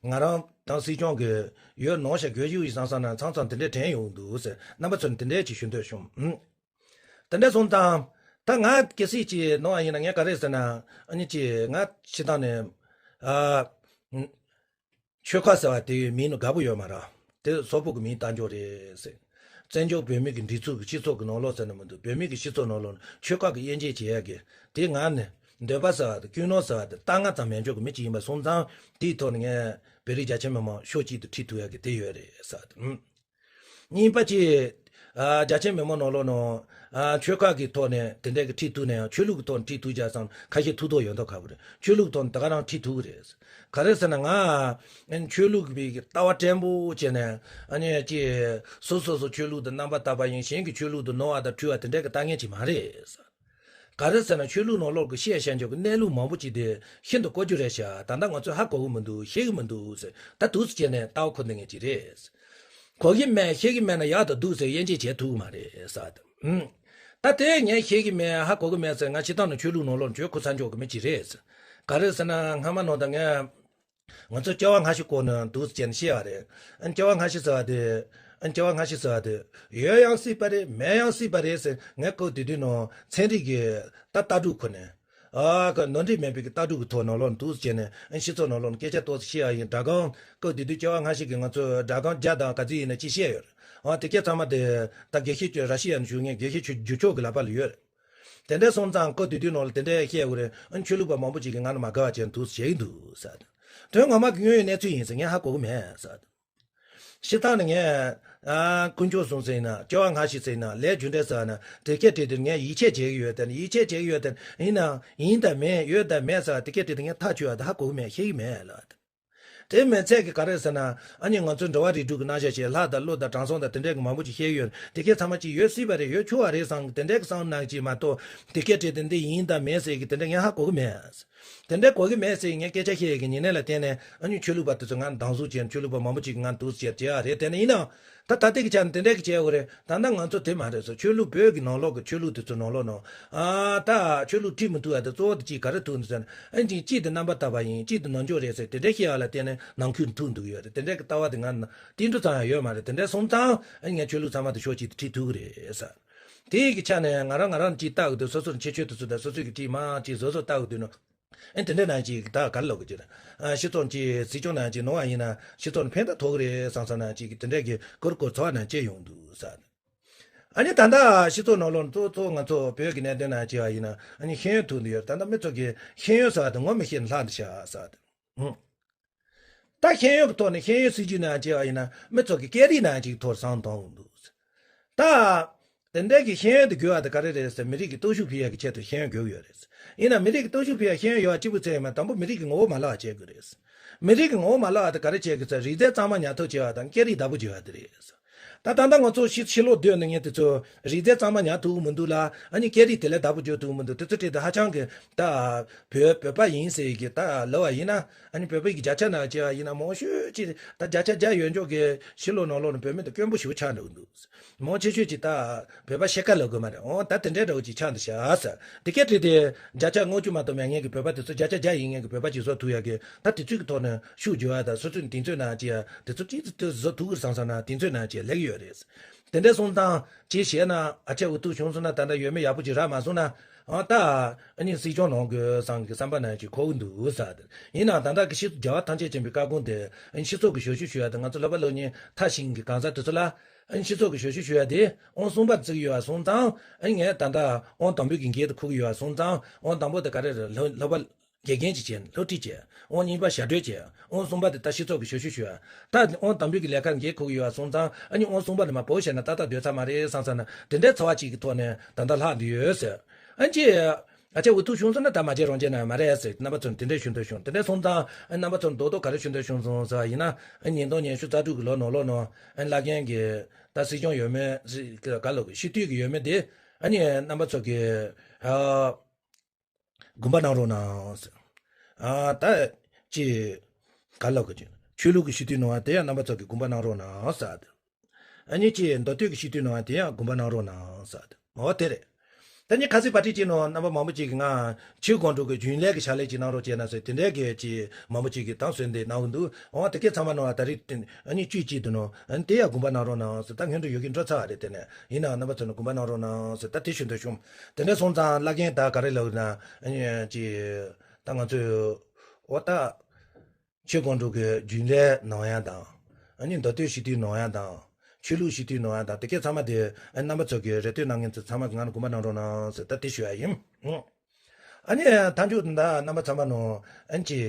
ང་རང་དང་སྲིད་སྐྱོང་གི་ཡོད་ནོ་ཤ་དགོས་ཞུ་ཡི་བསམ་བསམ་ན་ཚང་ཚང་དེ་འདྲས་དྲན་ཡོང་གི་འདུག་ཟེར། རྣམ་པ་ཚོ་ནས་དེ་འདྲས་ཅིག་ཞུ་འདོད་བྱུང་། ཨུམ། དེ་འདྲ་སོང་ཙང་། ད་ང་གལ་སྲིད་ཅིག་ནོར་བ་ཡིན་ན་ངས་ག་རེ་ཟེར་ན། ཨ་ནི་ཅིག་ང་སྤྱིར་བཏང་ནས། ཨ། ཆོལ་ཁ་ཟེར་བ་དེའི་མིང་ནི་དགའ་པོ་ཡོད་མ་རེད། དེ་སོག་པོ་གི་མིང་བཏགས་འཇོག་རེད་ཟེར། བཙན་བྱོལ་བོད་མི་གི་སྒྲིག་འཛུགས་ཀྱི་སྤྱི་ཚོགས་ཀྱི་ནང་ལོགས་ཟེར་ན་མི་འདུག་བོད་མི་གི་སྤྱི་ཚོགས་ནང་ལོགས་ནས་ཆོལ་ཁ་གི་དབྱེ་འབྱེད་བྱེད་ཡ་གི་དེ་ང་ནི་འདོད་པ་ཟེར་བ་དེ། ཀུན་སློང་ཟེར་བ་དེ་རྟགས་ངན་ཙམ་མེད་འཇོག་གི་མི་ཅིག་ཡིན་པ་སོང་ཙང་། དེའི་ཐོག་ནས་ངས་བོད་རིགས་རྒྱ་ཆེ་མི་མང་ཕྱོགས་གཅིག་ཏུ་ཁྲིད་ཐུབ་ཡ་གི་དེ་ཡོད་རེད་ཟེར་བ་དེ། ཨུམ། གཉིས་པ་ཅིག་ཨ། རྒྱ་ཆེ་མི་མང་ནང་ལོགས་ནང་། ཨ། ཆོལ་ཁ་གི་ཐོག་ནས་དེ་འདྲའི་གི་ཁྲིད་ཐུབ་ན་ཡང་ཆོས་ལུགས་ཀྱི་ཐོག་ནས་ཁྲིད་ཐུབ་ཀྱང་བསམ། ཁ་ཤས་ཐུགས་དོགས་ཡོད་མདོག་ཁ་པོ་རེད། ཆོས་ལུགས་ཐོག་ནས་ད་ག་རང་ཁྲིད་ཐུབ་ཀྱི་རེད། ག་རེ་ཟེར་ན་ང་། ཨ་ནི་ཆོས་ལུགས་པའི་གི་ལྟ་བ་བརྟན་པོ་བྱས་ནས། ཨ་ནི་ཅི། སོ་སོ་སོ་ཆོས་ལུགས་དང་རྣམ་པ་དག་པ་ཡིན། གཞན་གྱི་ཆོས་ལུགས་དང་ནོར་བ་དང་འཁྲུལ་བ་དེ་འདྲའི་གི་ལྟ་ངན་ཅིག་མ་རེད། ག་རེ་ཟེར་ན་ཆོས་ལུགས་ནང་ལོགས་ཀྱི་བཤད་བཤད་འཇོག་གི་གནས་ལུགས་མང་པོ་ཅིག་དེ་ཤིན་ཏུ་ལྐོག་གྱུར་རེད་ཤག་ད་ལྟ་ང་ཚོས་ཧ་གོ་གི་མི་འདུག་ཤེས་ཀྱི་མི་འདུག་ཟེར། ད་འདུག་སེ་བྱས་ནས་ལྟ་བ་ཁུར་འདོན་མཁན་ཅིག་རེད། གོ་གི་མེད་ཤེས་ཀྱི་མེད་ན་ཡག་དང་སྡུག་ཟེར་དབྱེ་འབྱེད་བྱེད་ཐུབ་ཀྱི་མ་རེད་ཟེར། ཨུམ། ད་དེ་ངས་ཤེས་ཀྱི་མེད་ཧ་གོ་གི་མེད་ཟེར། ང་སྤྱིར་བཏང་ནས་ཆོས་ལུགས་ནང་ལོགས་ཆོས་ཁུར་ཚར་འཇོག་གི་མི་ཅིག་རེད། ག་རེ་ཟེར་ན་སྔ་མ་ནང་ད་ངས། ང་ཚོ་སྐྱེ་བ་སྔ་ཕྱི་སྐོར་ནས་འདུག་སེ་བྱས་ནས་བཤད་པ་རེད། ཨ་ནི་སྐྱེ་བ་སྔ་ཕྱི་ཟེར་བ་དེ། ཨ་ནི་སྐྱེ་བ་སྔ་ཕྱི་ཟེར་བ་དེ། ཡོད་ཡང་སྲིད་པ་རེད། མེད་ཡང་སྲིད་པ་རེད་ཟེར། ངས་སྐབས་དེ་དུས་ནང་ཚན་རིག་གི་ད་ལྟ་གྲུབ་ཁུར་ནས། ཨ་ཁ་ནོར་འཁྲུལ་མེད་པའི་གི་ལྟ་གྲུབ་ཀྱི་ཐོག་ནང་ལོགས་འདུག་སེ་བྱས་ནས། ཨ་ནི་སྤྱི་ཚོགས་ནང་ལོགས་ནས་སྐད་ཆ་ཏོག་ཙམ་བཤད་ཡ་ཡིན། སྒྲ་སྒམ། སྐབས་དེ་དུས་སྐྱེ་བ་སྔ་ཕྱི་གི་ང་ཚོ་སྒྲ་སྒམ་བརྒྱ་དང་ག་ཚོད་ཡིན་ན་ཅིག་བཤད་ཡོད་རེད། ཨ་དེ་སྐད་ཚང་མ་དེ་ད་དགེ་བཤེས་ཀྱི་ར་ཤི་ཡ་ནས་བཞུགས་མཁན་དགེ་བཤེས་ཆོས་རྒྱུགས་ཕྱོགས་ཀྱི་ལག་པ་ལ་ཡོད་རེད། དེ་འདྲ་སོང་ཙང་སྐབས་དེ་དུས་ནང་ལ་དེ་འདྲ་བཤད་དགོས་རེད། ཨ་ནི་ཆོས་ལུགས་པ་མང་པོ་ཅིག་གིས་ང་ལ་མ་དགའ་བ་བྱས་འདུག་བྱེད་ཀྱི་འདུག་ཟེར། དོན་ངོ་མ་གི་དངོས་ཡོད་གནས་ཚུལ་ཡིན་ཟེར། ངས་ཧ་གོ་གི་མེད་ཟེར། སྤྱིར་བཏང་ནི་ངས་ཨ་དཀོན་མཆོག་གསུམ་ཟེར་ན། སྐྱེ་བ་སྔ་ཕྱི་ཟེར་ན། ལས་རྒྱུ་འབྲས་ཟེར་ན། དེ་སྐད་བྲིས་དེ་ངས་ཡིད་ཆེས་བྱེད་ཀྱི་ཡོད་དེ། ཡིད་ཆེས་བྱེད་ཀྱི་ཡོད་དེ། ཡིན་ནའང་ཡིན་དང་མིན། ཡོད་དང་མེད་ཟེར་བ་དེ་སྐད་བྲིས་དེ་ངས་ཐག་ཆོད་པ་དེ་ཧ་གོ་གི་མེད། ཤེས་ཀྱི་མེད་ལ། དེ་མི་ཚད་ཀྱི་ག་རེ་ཟེར་ན། ཨ་ནི་ང་ཚོའི་འགྲོ་བ་རིགས་དྲུག་གི་རྣམ་གཞག་བྱས། ལྷ་དང་ཀླུ་དང་དྲང་སྲོང་དང་དེ་འདྲས་ཀྱི་མང་པོ་ཅིག་བཤད་ཡོད། དེ་གའི་ཚང་མ་ཅིག་ཡོད་སྲིད་པ་རེད། ཡོད་ཆོག་པ་རེད་བསམ་གི། དེ་འདྲས་ཀྱི་བསམ་སྣང་ཅིག་མ་གཏོགས། དེ་སྐད་བྲིས་དེ་འདི་ཡིན་དང་མིན་ཟེར་གི་དེ་འདྲས་ངས་ཧ་གོ་གི་མེད། དེ་འདྲས་གོ་གི་མེད་ཟེར་ངས་སྐད་ཆ་བཤད་ཡས་ཀྱི་ཉེ་གནས་ལ་བརྟེན་ནས། ཨ་ནི་ཆོས་ལུགས་པ་དེ་ཚོ་ང་སྡང་ཟུག་བྱས། ཆོས་ལུགས་པ་མང་པོ་ཅིག་ང་འདུག་ཟེར་བྱས་ཡ་རེད། དེ་ནས་ཡིན་ནའང་ད་ད་ལྟའི་གི་ཆ་ནས་དེ་འདྲས་ཀྱི་བྱས་ཡོད་རེད། ད་ལྟ་ང་ཚོ་དེ་མ་རེད་ཟེར། ཆོས་ལུགས་བོད་ཀྱི་ནང་ལོགས་ཀྱི་ཆོས་ལུགས་དེ་ཚོ་ནང་ལོགས་ནང་ཨ་ད་ཆོས་ལུགས་ཁྲིད་མི་ཐུབ་ཡ་དེ་གཙོ་བོ་དེ་གཅིག་ག་རེ་ཐུག་འདུག་ཟེར་ན། ཨ་ཅིག་གཅིག་དེ་རྣམ་པར་དག་པ་ཡིན། གཅིག་དེ་ནང་འཇོག་རེད་ཟེར་དེ་འདྲས་བཤད་ཡ་ལ་བརྟེན་ནས་ནང་ཁུལ་ཐུག་འདུག་ཡོད་རེད། དེ་འདྲས་ཀྱི་ལྟ་བ་དེ་ང་ན་ཏིལ་འབྲུ་ཙམ་ཡང་ཡོད་མ་རེད། དེ་འདྲས་སོང་ཙང་ཨ་ནི་ངས་ཆོས་ལུགས་ཚང་མ་དེ་ཕྱོགས་གཅིག་ཏུ་ཁྲིད་ཐུབ་ཀྱི་རེད་ཟེར། དེ་གི་ཆ་ནས་ང་རང་ང་རང་གཅིག་ལྟ་གི་འདུག་སོ་སོར་ཁྱད་ཆོས་དེ་ཚོ་དང་སོ་སོའི་གི་གཅིག་མ་གཅིག་བཟོ་བཟོ་ལྟ་གི་འདུག་ནོ། ཨེ་དེ་འདྲ་ནང་གཅིག་ད་ག་རེ་ལབ་དགོས་ཀྱི་རེད། ཨ་སྤྱི་ཚོགས་ཀྱི་སྲིད་སྐྱོང་ནང་གཅིག་ནོར་བ་ཡིན་ན་སྤྱི་ཚོགས་ནི་ཕན་ཐོགས་ཀྱི་རེད་བསམ་བསམ་ནང་གཅིག་གི་དེ་འདྲ་གི་གུར་གུར་ཚོགས་ནང་བཅས་ཡོང་འདུག་ཟེར། ཨ་ནི་ད་ལྟ་སྤྱི་ཚོགས་ནང་ལོགས་གཙོ་གཙོ་ང་ཚོ་བོད་ཀྱི་གནད་དོན་ནང་བཅས་པ་ཡིན་ན། ཨ་ནི་ཤེས་ཡོན་ཐུག་འདུག་ཡོད། ད་ལྟ་མི་ཚོ་གི་ཤེས་ཡོན་ཟེར་བ་དེ་ངོ་མི་ཤེས་ན་ལྷག་འདུག་ཤག་ཟེར་བ་དེ། ཧུམ། ད་ཤེས་ཡོན་གྱི་ཐོག་ནས་ཤེས་ཡོན་སྲིད་ཇུས་ནང་བཅས་པ་ཡིན་ན་མི་ཚོ་གི་སྐད་རིགས་ནང་གཅིག་ཐོག་བཟང་གཏོང་གི་འདུག་ད་དེ་འདྲའི་གི་ཤེས་ཡོན་དེ་དགོས་པ་དེ་ག་རེ་རེད་ཟེར། མི་རིགས་ཀྱི་སྟོབས་ཤུགས་འཕེལ་ཡག་གི་ཆེད་དུ་ཤེས་ཡོན་དགོས་ཀྱི་ཡོད་རེད། ཡིན་ན་མི་རིགས་ཀྱི་སྟོབས་ཤུགས་འཕེལ་ཡག་ཤེས་ཡོན་ཡོད་པ་གཅིག་པུ་ཚད་ཡིན་མ། དང་པོ་མི་རིགས་ཀྱི་ངོ་བོ་མ་བརླག་པ་བྱེད་དགོས་རེད། མི་རིགས་ཀྱི་ངོ་བོ་མ་བརླག་པ་དེ་ག་རེ་བྱེད་དགོས་ཟེར། རིག་རྩལ་གཙང་མ་ཉར་ཐུབ་བྱེད་པ་དང་སྐད་རིགས་བདག་པོ་བྱེད་པ་དེ་རེད། ད་ད་ལྟ་ང་ཚོ་ཕྱི་ཕྱི་ལོགས་སྡོད་ནས་ངས་དེ་ཚོ་རིག་རྩལ་གཙང་མ་ཉར་ཐུབ་ཀྱི་མི་འདུག་ལ། ཨ་ནི་སྐད་རིགས་དེ་ལས་བདག་པོ་རྒྱག་ཐུབ་ཀྱི་མི་འདུག་དེ་ཚོ་ཁྲིད་དེ་ཧ་ཅང་གི་ད་བོད་བོད་པ་ཡིན་ཟེར་གི་ད་ལབ་པ་ཡིན་ན། ཨ་ནི་བོད་པའི་གི་བརྒྱ་ཆ་ནང་བྱས་པ་ཡིན་ན་མང་ཤོས་ཅིག་ད་བརྒྱ་ཆ་བརྒྱ་ཡོད་འཇོག་གི་ཕྱི་ལོགས་ནང་ལོགས་ནས་བོད་མི་དེ་དཀོན་པོ་ཞེ་པོ་ཆགས་འགྲོ་གི་འདུག་མང་ཆེ་ཤོས་ཅིག་ད་བོད་པ་ཕྱེད་ཀ་ལབ་དགོས་མ་རེད། འོ་ད་དེ་འདྲའི་འདྲ་བོ་ཅིག་ཆགས་འདུག་ཤག་ཟེར། དེ་སྐད་བྲིས་ཏེ་བརྒྱ་ཆ་ལྔ་བཅུ་མ་གཏོགས་མེད་མཁན་གྱི་བོད་པ་དེ་ཚོ་བརྒྱ་ཆ་བརྒྱ་ཡིན་མཁན་གྱི་བོད་པ་ཅིག་བཟོ་ཐུབ་ཡག་གི་ད་དེ་ཚོའི་གི་ཐོག་ནས་ཤུགས་རྒྱག་ཡ་དང་། སོ་སོའི་མདུན་ཚོད་ནང་ཅིག་ཡ་དེ་ཚོ་ཅིག་ཏུ་བཟོ་ཐུབ་ཀྱི་བསམ་བསམ་ན་མདུན་ཚོད་ནང་ཅིག་སླེབས་ཀྱི་ཡོད་རེད། དེ་འདྲ་སོང་ཙང་ཅིག་བྱས་ན་ཨ་ཅེ་འུ་ཐུག་བྱུང་སོང་ན། ད་ལྟ་ཡོད་མེད་ཡག་པོ་ཅིག་རག་མ་སོང་ན། ཨ་ད་ཨ་ནི་སྲིད་སྐྱོང་ལངས་དགོས་བསམ་གི་བསམ་པ་ནང་ཅིག་འཁོར་གི་འདུག་ཟེར། ཡིན་ནའང་ད་ལྟ་གི་སྤྱི་ཚོགས་རྒྱལ་བ་ཐམས་ཅད་མཁྱེན་པའི་བཀའ་དགོངས་དེ། ཨ་ནི་སྤྱི་ཚོགས་ཀྱི་ཞབས་ཞུ་ཞུ་ཡ་དེ། ང་ཚོ་སློབ་པ་སློབ་གཉེར་མཐར་ཕྱིན་གྱི་གང་ཟག་དེ་ཚོ་ལ། ཨ་ནི་སྤྱི་ཚོགས་ཀྱི་ཞབས་ཞུ་ཞུ་ཡ་དེ་ཨང་གསུམ་པར་བརྩི་གི་ཡོད་པ་སོང་ཙང་། ཨ་ནི་ངས་ད་ལྟ་ཨང་དང་པོའི་གི་འགན་དེ་འཁུར་གི་ཡོད་པ་སོང་ཙང་། ཨང་དང་པོ་དེ་ག་རེ་རེད། སློབ་སློབ་པ་དགེ་རྒན་ཅིག་བྱས། སློབ་ཁྲིད་བྱས། ཨང་གཉིས་པ་ཞབས་བྲོ་བྱས། ཨང་གསུམ་པ་དེ་ད་སྤྱི་ཚོགས་ཀྱི་ཞབས་ཞུ་ཞུ་ཡ། ད་ཨང་དང་པོའི་གི་ལས་ཀ་འགན་འཁུར་གི་ཡོད་པ་སོང་ཙང་། ཨ་ནི་ཨང་གསུམ་པ་ནས་མར་བོད་བཤད་ན་ཏག་ཏག་སྡོད་ཚར་མ་རེད་བསམ་བསམ་ན། དེ་འདྲའི་ཚོར་བ་ཅིག་གི་ཐོག་ནས་ད་ལྟ་ལྷག་འདི་ཡོད་ཟེར། ཨ་ནི་ཅི། ཨ་ཅེ་འུ་ཐུག་བྱུང་སོང་ན་ད་མ་བྱེད་རང་བྱེད་ན་མ་རེད་ཟེར། རྣམ་པ་ཚོར་དེ་འདྲས་ཞུ་འདོད་བྱུང་། དེ་འདྲས་སོང་ཙང་ཨ་རྣམ་པ་ཚོར་རྡོག་རྡོག་ག་རེ་ཞུ་འདོད་བྱུང་སོང་ཟེར་བ་ཡིན་ན། ཨ་ཉིས་སྟོང་ཉི་ཤུ་རྩ་དྲུག་གི་ལོ་ནང་ལོགས་ནང་ཨ་བླ་རྒན་གྱི་ད་སྲིད་སྐྱོང་འོས་མི་ག་ལོག་གི་སྤྱི་འཐུས་ཀྱི་འོས་མི་དེ། ཨ་ནི་རྣམ་པ་ཚོ་གི་ཨ་དགོངས་པ་གནང་རོགས་གནང་ཟེར། ཨ་ད་ཅི་ག་ལོག་གི་ཆོས་ལུགས་ཀྱི་སྤྱི་འཐུས་གནང་བ་དེ་ཡང་རྣམ་པ་ཚོ་གི་དགོངས་པ་གནང་རོགས་གནང་ཟེར། ཨ་ནི་ཅི་མདོ་སྟོད་ཀྱི་སྤྱི་འཐུས་གནང་བ་དེ་ཡང་དགོངས་པ་གནང་རོགས་གནང་ཟེར། འོ་དེ་རེད། ད་ནི་ཁ་སང་པར་སྐྲུན་བྱས་ནོ་རྣམ་པ་མང་པོ་ཅིག་གིས་ང་ཆོས་དགོང་དྲོ་གི་རྒྱུན་ལས་ཀྱི་ཕྱག་ལས་ཅིག་གནང་རོགས་བྱས་ན་ཟེར། དེ་འདྲའི་གི་ཅིག་མང་པོ་ཅིག་གིས་དང་གསོལ་འདེབས་གནང་གི་འདུག་འོ་དེ་སྐད་ཚང་མ་ནང་ལ་ད་རེས་ཨ་ནི་བཅུད་ཅིག་འདུག་ནོ། ཨ་ནི་དེ་ཡང་དགོངས་པ་གནང་རོགས་གནང་ཟེར། ད་སྔོན་འགྲོ་ཡོད་ཀྱི་འགྲོ་ཚར་བ་རེད། དེ་ནས་ཡིན་ནའང་རྣམ་པ་ཚོ་ནས་དགོངས་པ་གནང་རོགས་གནང་ཟེར། ད་དེ་ཞུ་འདོད་བྱུང་། དེ་འདྲ་སོང་ཙང་བླ་རྒན་ད་ག་རེ་ལབ་ན། ཨ་ནི་ཅིག་ད་ང་ཚོས་འོ་ད། ཆོས་དགོང་དྲོ་གི་རྒྱུན་ལས་གནང་ཡ་དང་། ཨ་ནི་མདོ་སྟོད་སྤྱི་འཐུས་གནང་ཡ་དང་། ཆོས་ལུགས་སྤྱི་འཐུས་གནང་ཡ་དང་། དེ་སྐད་ཚང་མ་དེ་ཨ་ནི་རྣམ་པ་ཚོ་གི་རེ་ལྟོས་གནང་མཁན་ཚོ་ཚང་མ་གི་ང་ལ་དགོངས་པ་གནང་རོགས་གནང་ཟེར་ད་དེ་ཞུ་ཡ་ཡིན། ཨ་ནི་མཐའ་མཇུག་ད་རྣམ་པ་ཚང་མ་ནང་ཨ་ནི་ཅི་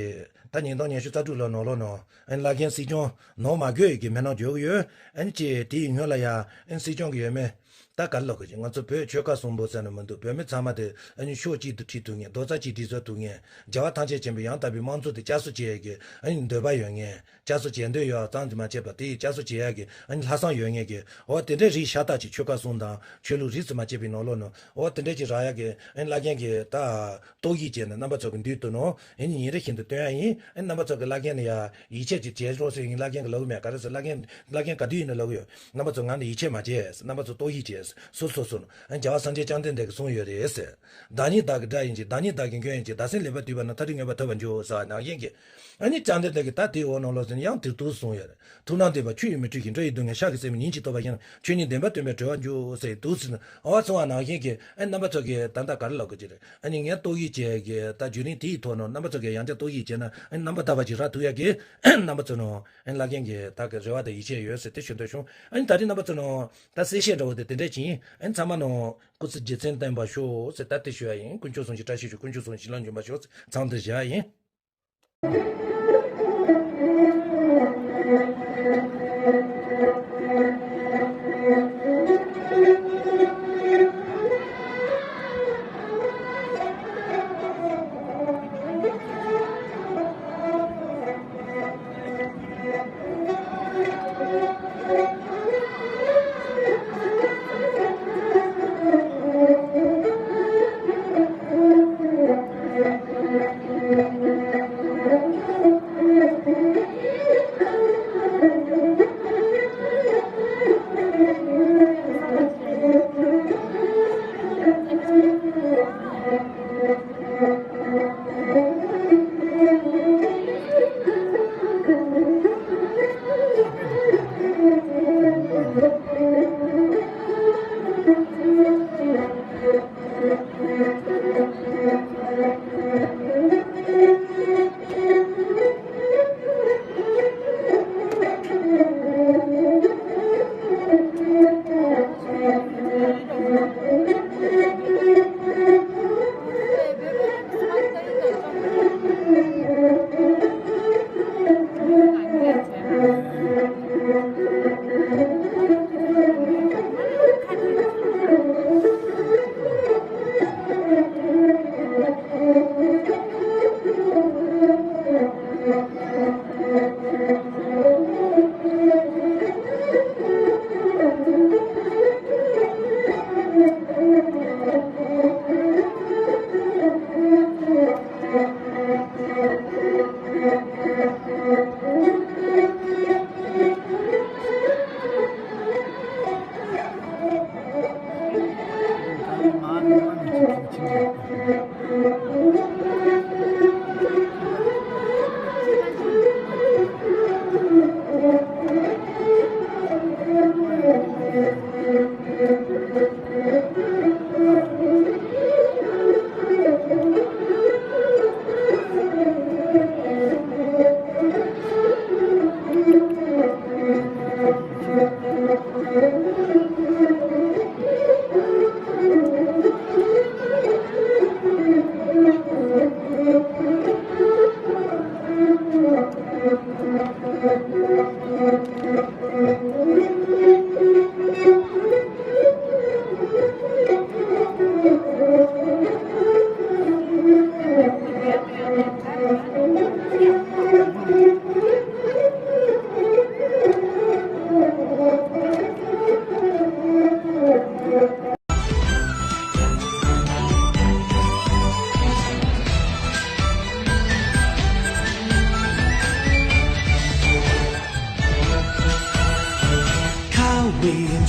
ད་ཉིས་སྟོང་ཉི་ཤུ་རྩ་དྲུག་ལོ་ནང་ལོགས་ནང་ཨ་ནི་བླ་རྒན་སྲིད་སྐྱོང་གནང་མ་དགོས་ཡ་གི་མི་གནང་འཇོག་གི་ཡོད། ཨ་ནི་ཅི་དེའི་སྔོན་ལ་ཡ་ཨ་ནི་སྲིད་སྐྱོང་གི་འོས་མི། ད་ག་ལོག་གི་ང་ཚོ་བོད་ཆོལ་ཁ་གསུམ་པོ་ཟེར་ན་མི་འདུག་བོད་མི་ཚང་མ་དེ་ཨ་ནི་ཕྱོགས་གཅིག་ཏུ་ཁྲིད་ཐུབ་མཁན། རྡོག་རྩ་གཅིག་སྒྲིལ་བཟོ་ཐུབ་མཁན། རྒྱལ་བ་ཐམས་ཅད་མཁྱེན་པའི་ཡང་དག་པའི་དམངས་གཙོ་དེ་བསྐྱར་གསོ་བྱེད་ཡས་ཀྱི་ཨ་ནི་འདོད་པ་ཡོད་མཁན། བསྐྱར་གསོ་བྱེད་འདོད་ཡོད་ཙམ་དུ་མ་བྱས་པར་དེ་བསྐྱར་གསོ་བྱེད་ཡས་ཀྱི་ཨ་ནི་ལྷག་བསམ་ཡོད་མཁན་གྱི། འོ་དེ་འདྲའི་རིགས་ཤ་སྟག་ཅིག་ཆོལ་ཁ་གསུམ་དང་ཆོས་ལུགས་རིས་སུ་མ་ཆད་པའི་ནང་ལོགས་ནང་འོ་དེ་འདྲ་ཅིག་རག་ཡས་ཀྱི་ཨ་ནི་བླ་རྒན་གྱི་ད་རྟོག་ཞིབ་བྱས་ནས་རྣམ་པ་ཚོ་གི་མདུན་དུ་ནང་ཨ་ནི་ཉིན་རེ་བཞིན་དུ་སྟོན་ཡ་ཡིན། ཨ་ནི་རྣམ་པ་ཚོ་གི་བླ་རྒན་ལ་ཡ་ཡིད་ཆེས་ཅིག་བྱེད་རོགས་ཟེར་ཡིན། བླ་རྒན་གྱིས་ལབ་གི་མེད། ག་རེ་ཟེར། བླ་རྒན་བླ་རྒན་ག་དུས་ཡིན་ན་ལབ་གི་ཡོད། རྣམ་པ་ཚོ་ང་ལ་ཡིད་ཆེས་མ་བྱེད། རྣམ་པ་ཚོ་རྟོག་ཞིབ་བྱེད། སོ་སོ་སོ་ནོ། ཨ་ནི་རྒྱལ་བ་སངས་རྒྱས་བཅོམ་ལྡན་འདས་ཀྱིས་གསུངས་ཡོད་རེད་ཟེར། བདག་ཉིད་བདག་གི་དགྲ་ཡིན་གྱི། བདག་ཉིད་བདག་གི་མགོན་ཡིན་གྱི། བདག་སེམས་ལེགས་པར་དུལ་བ་ན། མཐར་ཐུག་མངོན་པར་ཐོབ་པར་འགྱུར་ཟེར་བ་ནང་བཞིན་གྱི། ཨ་ནི་བཅོམ་ལྡན་འདས་ཀྱིས་ད་དེའི་འོག་ནང་ལོགས་ཟེར་ན་ཡང་དེ་ལྟར་གསུངས་ཡོད་རེད། ཐུབ་རྣམས་བདེན་པ་ཆུ་ཡིས་མི་འཁྲུད་ཅིང་། དྲོད་ཡིས་སྡུག་བསྔལ་ཤ་གིས་བཟི་མིན། ཉིད་ཀྱིས་རྟོགས་པར་ཤེས་ན། ཆོས་ཉིད་བདེན་པར་སྟོན་པས་གྲོལ་བར་འགྱུར་ཟེར་འདུག་ཟེར་ན། ཨོ་གསུངས་པ་ནང་བཞིན་གྱི་ཨ་ནི་རྣམ་པ་ཚོ་གིས་ད་ལྟ་ག་རེ་ལབ་དགོས་ཀྱི་རེད། ཨ་ནི་ངས་རྟོག་ཞིབ་བྱས་ཀྱི་ད་བརྒྱུད་རིམ་དེའི་ཐོག་ནང་རྣམ་པ་ཚོ་གིས་ཡང་བསྐྱར་རྟོག་ཞིབ་བྱས་ན་ཨ་ནི་རྣམ་པར་དག་པ་ཅིག་རག་ཐུབ་ཡ་གི་རྣམ་པ་ཚོ་ནང་ཨ་ནི་བླ་རྒན་གྱི་ད་གི་རེ་བ་དང་ཡིད་ཆེས་ཡོད་ཟེར་དེ་ཞུ་འདོད་བྱུང་། ཨ་ནི་ད་རེས་རྣམ་པ་ཚོ་ནང་ད་གསལ་བཤད་འདྲ་བོ་དེ་དེ་འདྲས་ཅིག་ཡིན། ཨ་ནི་ཚང་མ་ནང་སྐུ་ཚེ་རྗེས་བཙུན་བརྟན་པར་ཤོག་ཟེར་ད་དེ་ཞུ་ཡ་ཡིན། དཀོན་མཆོག་གསུམ་གྱི་བཀྲ་ཤིས་ཤོག། དཀོན་མཆོག་གསུམ་གྱི་བྱིན་རླབས་འབྱུང་བར་ཤོག་ཟེར་ཚང་དུ་བཞག་ཡ་ཡིན།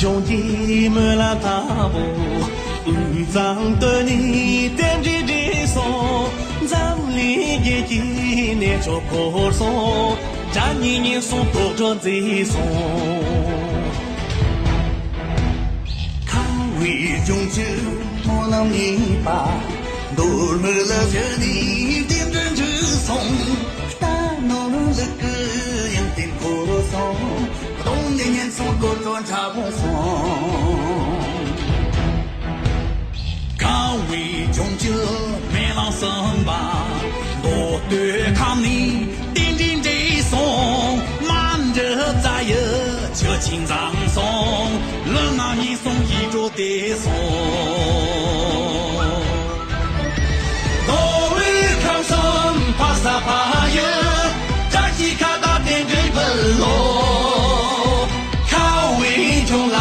གྲོང་ཁྱེར་སྨོན་ལམ་དང་པོ། དབུས་གཙང་སྟོད་ནས་རྟེན་འབྲེལ་འགྲིག་སོང་། འཛམ་གླིང་རྒྱལ་གྱི་གནས་མཆོག་བོར་སོང་། དགྲ་གཉེན་ཉེན་སོང་དོག་སྒྲོ་མཛེས་སོང་། ཁ་བའི་ལྗོངས་ཀྱི་སྨོན་ལམ་གཉིས་པ། མདོ་སྨད་ལ་བཞུགས་ནས་རྟེན་འབྲེལ་འགྲིག་སོང་། རྟ་ནོར་ལུག་གི་ཡོན་ཏན་བོར་སོང་། གདོང་ནས་ཉེན་སོང་དོག་སྒྲོ་འཁྲབ་པོ་སོང་། ཁ་བའི་ལྗོངས་ཀྱི་སྨོན་ལམ་གསུམ་པ། མདོ་སྟོད་ཁམས་ནས་རྟེན་འབྲེལ་འགྲིག་སོང་། མ་འདྲི་རྩ་ཡི་ཆུ་ཆེན་འཛོམས་སོང་། ལུས་ངག་ཉེན་སོང་ཡིད་འགྲོ་བདེ་སོང་། མདོ་དབུས་ཁམས་གསུམ་ཕ་ས་ཕ་ཡུལ། བཀྲ་ཤིས་ཁ་བཏགས་རྟེན་འབྲེལ་ཕུལ་ལོ། ཁ་བའི་ལྗོངས་ལ་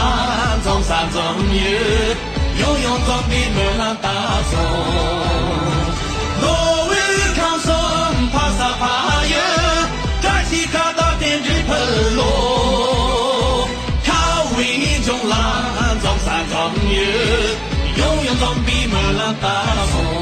འཛོམས་ས་འཛོམས་ཡུལ། ཡང་ཡང་འཛོམས་པའི་སྨོན་ལམ་བཏབ་སོང་། མདོ་དབུས་ཁམས་གསུམ་ཕ་ས་ཕ་ཡུལ། བཀྲ་ཤིས་ཁ་བཏགས་རྟེན་འབྲེལ་ཕུལ་ལོ། ཁ་བའི་ལྗོངས་ལ་འཛོམས་ས་འཛོམས་ཡུལ། ཡང་ཡང་འཛོམས་པའི་སྨོན་ལམ་བཏབ་སོང་།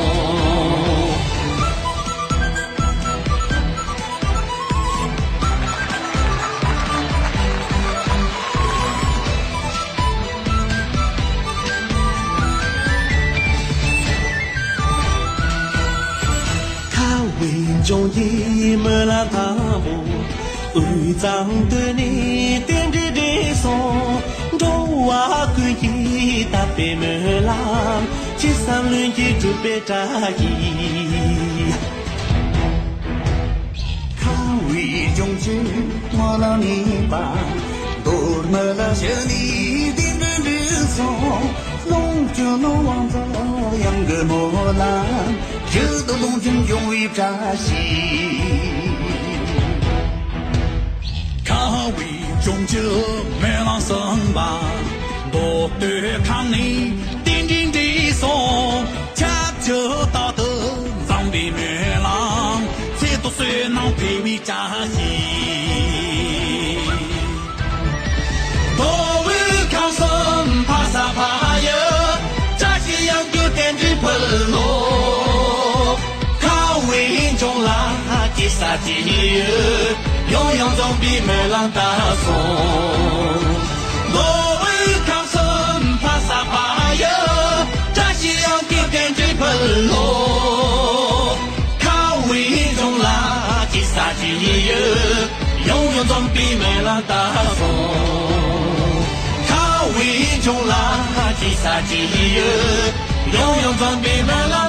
ཁ་བའི་ལྗོངས་ཀྱི་སྨོན་ལམ་དང་པོ། དབུས་གཙང་སྟོད་ནས་རྟེན་འབྲེལ་འགྲིག་སོང་། འགྲོ་བ་ཀུན་གྱི་དད་པའི་སྨོན་ལམ། ཅི་བསམ་ལྷུན་གྱིས་འགྲུབ་པའི་བཀྲ་ཤིས། ཁ་བའི་ལྗོངས་ཀྱི་སྨོན་ལམ་གཉིས་པ། མདོ་སྨད་ལ་བཞུགས་ནས་རྟེན་འབྲེལ་འགྲིག་སོང་། ལོངས་སྤྱོད་ནི་དབང་མཛོད་དབྱངས་ཀྱི་སྨོན་ལམ། ཡུལ་དུ་ལོངས་སྤྱོད་འབྱུང་བའི་བཀྲ་ཤིས། ཁ་བའི་ལྗོངས་ཀྱི་སྨོན་ལམ་གསུམ་པ། མདོ་སྟོད་ཁམས་ནས་རྟེན་འབྲེལ་འགྲིག་སོང་། ཁྱབ་འཇུག་རྟག་ཏུ་འཛོམས་པའི་སྨོན་ལམ། ཚེ་ཐོག་བསོད་ནམས་འཕེལ་བའི་བཀྲ་ཤིས། མདོ་དབུས་ཁམས་གསུམ་ཕ་ས་ཕ་ཡུལ། བཀྲ་ཤིས་གཡང་སྐྱོད་རྟེན་འབྲེལ་ཕུལ་ལོ། ཁ་བའི་ལྗོངས་ལ་སྐྱེ་ས་སྐྱེ་ཡུལ། ཡང་ཡང་འཛོམས་པའི་སྨོན་ལམ་བཏབ་སོང་། མདོ་དབུས་ཁམས་གསུམ་ཕ་ས་ཕ་ཡུལ། བཀྲ་ཤིས་གཡང་སྐྱོད་རྟེན་འབྲེལ་ཕུལ་ལོ། ཁ་བའི་ལྗོངས་ལ་སྐྱེ་ས་སྐྱེ་ཡུལ། ཡང་ཡང་འཛོམས་པའི་སྨོན་ལམ་བཏབ་སོང་། ཁ་བའི་ལྗོངས་ལ་སྐྱེ་ས་སྐྱེ་ཡུལ། ཡང་ཡང་འཛོམས་པའི་སྨོན་ལམ།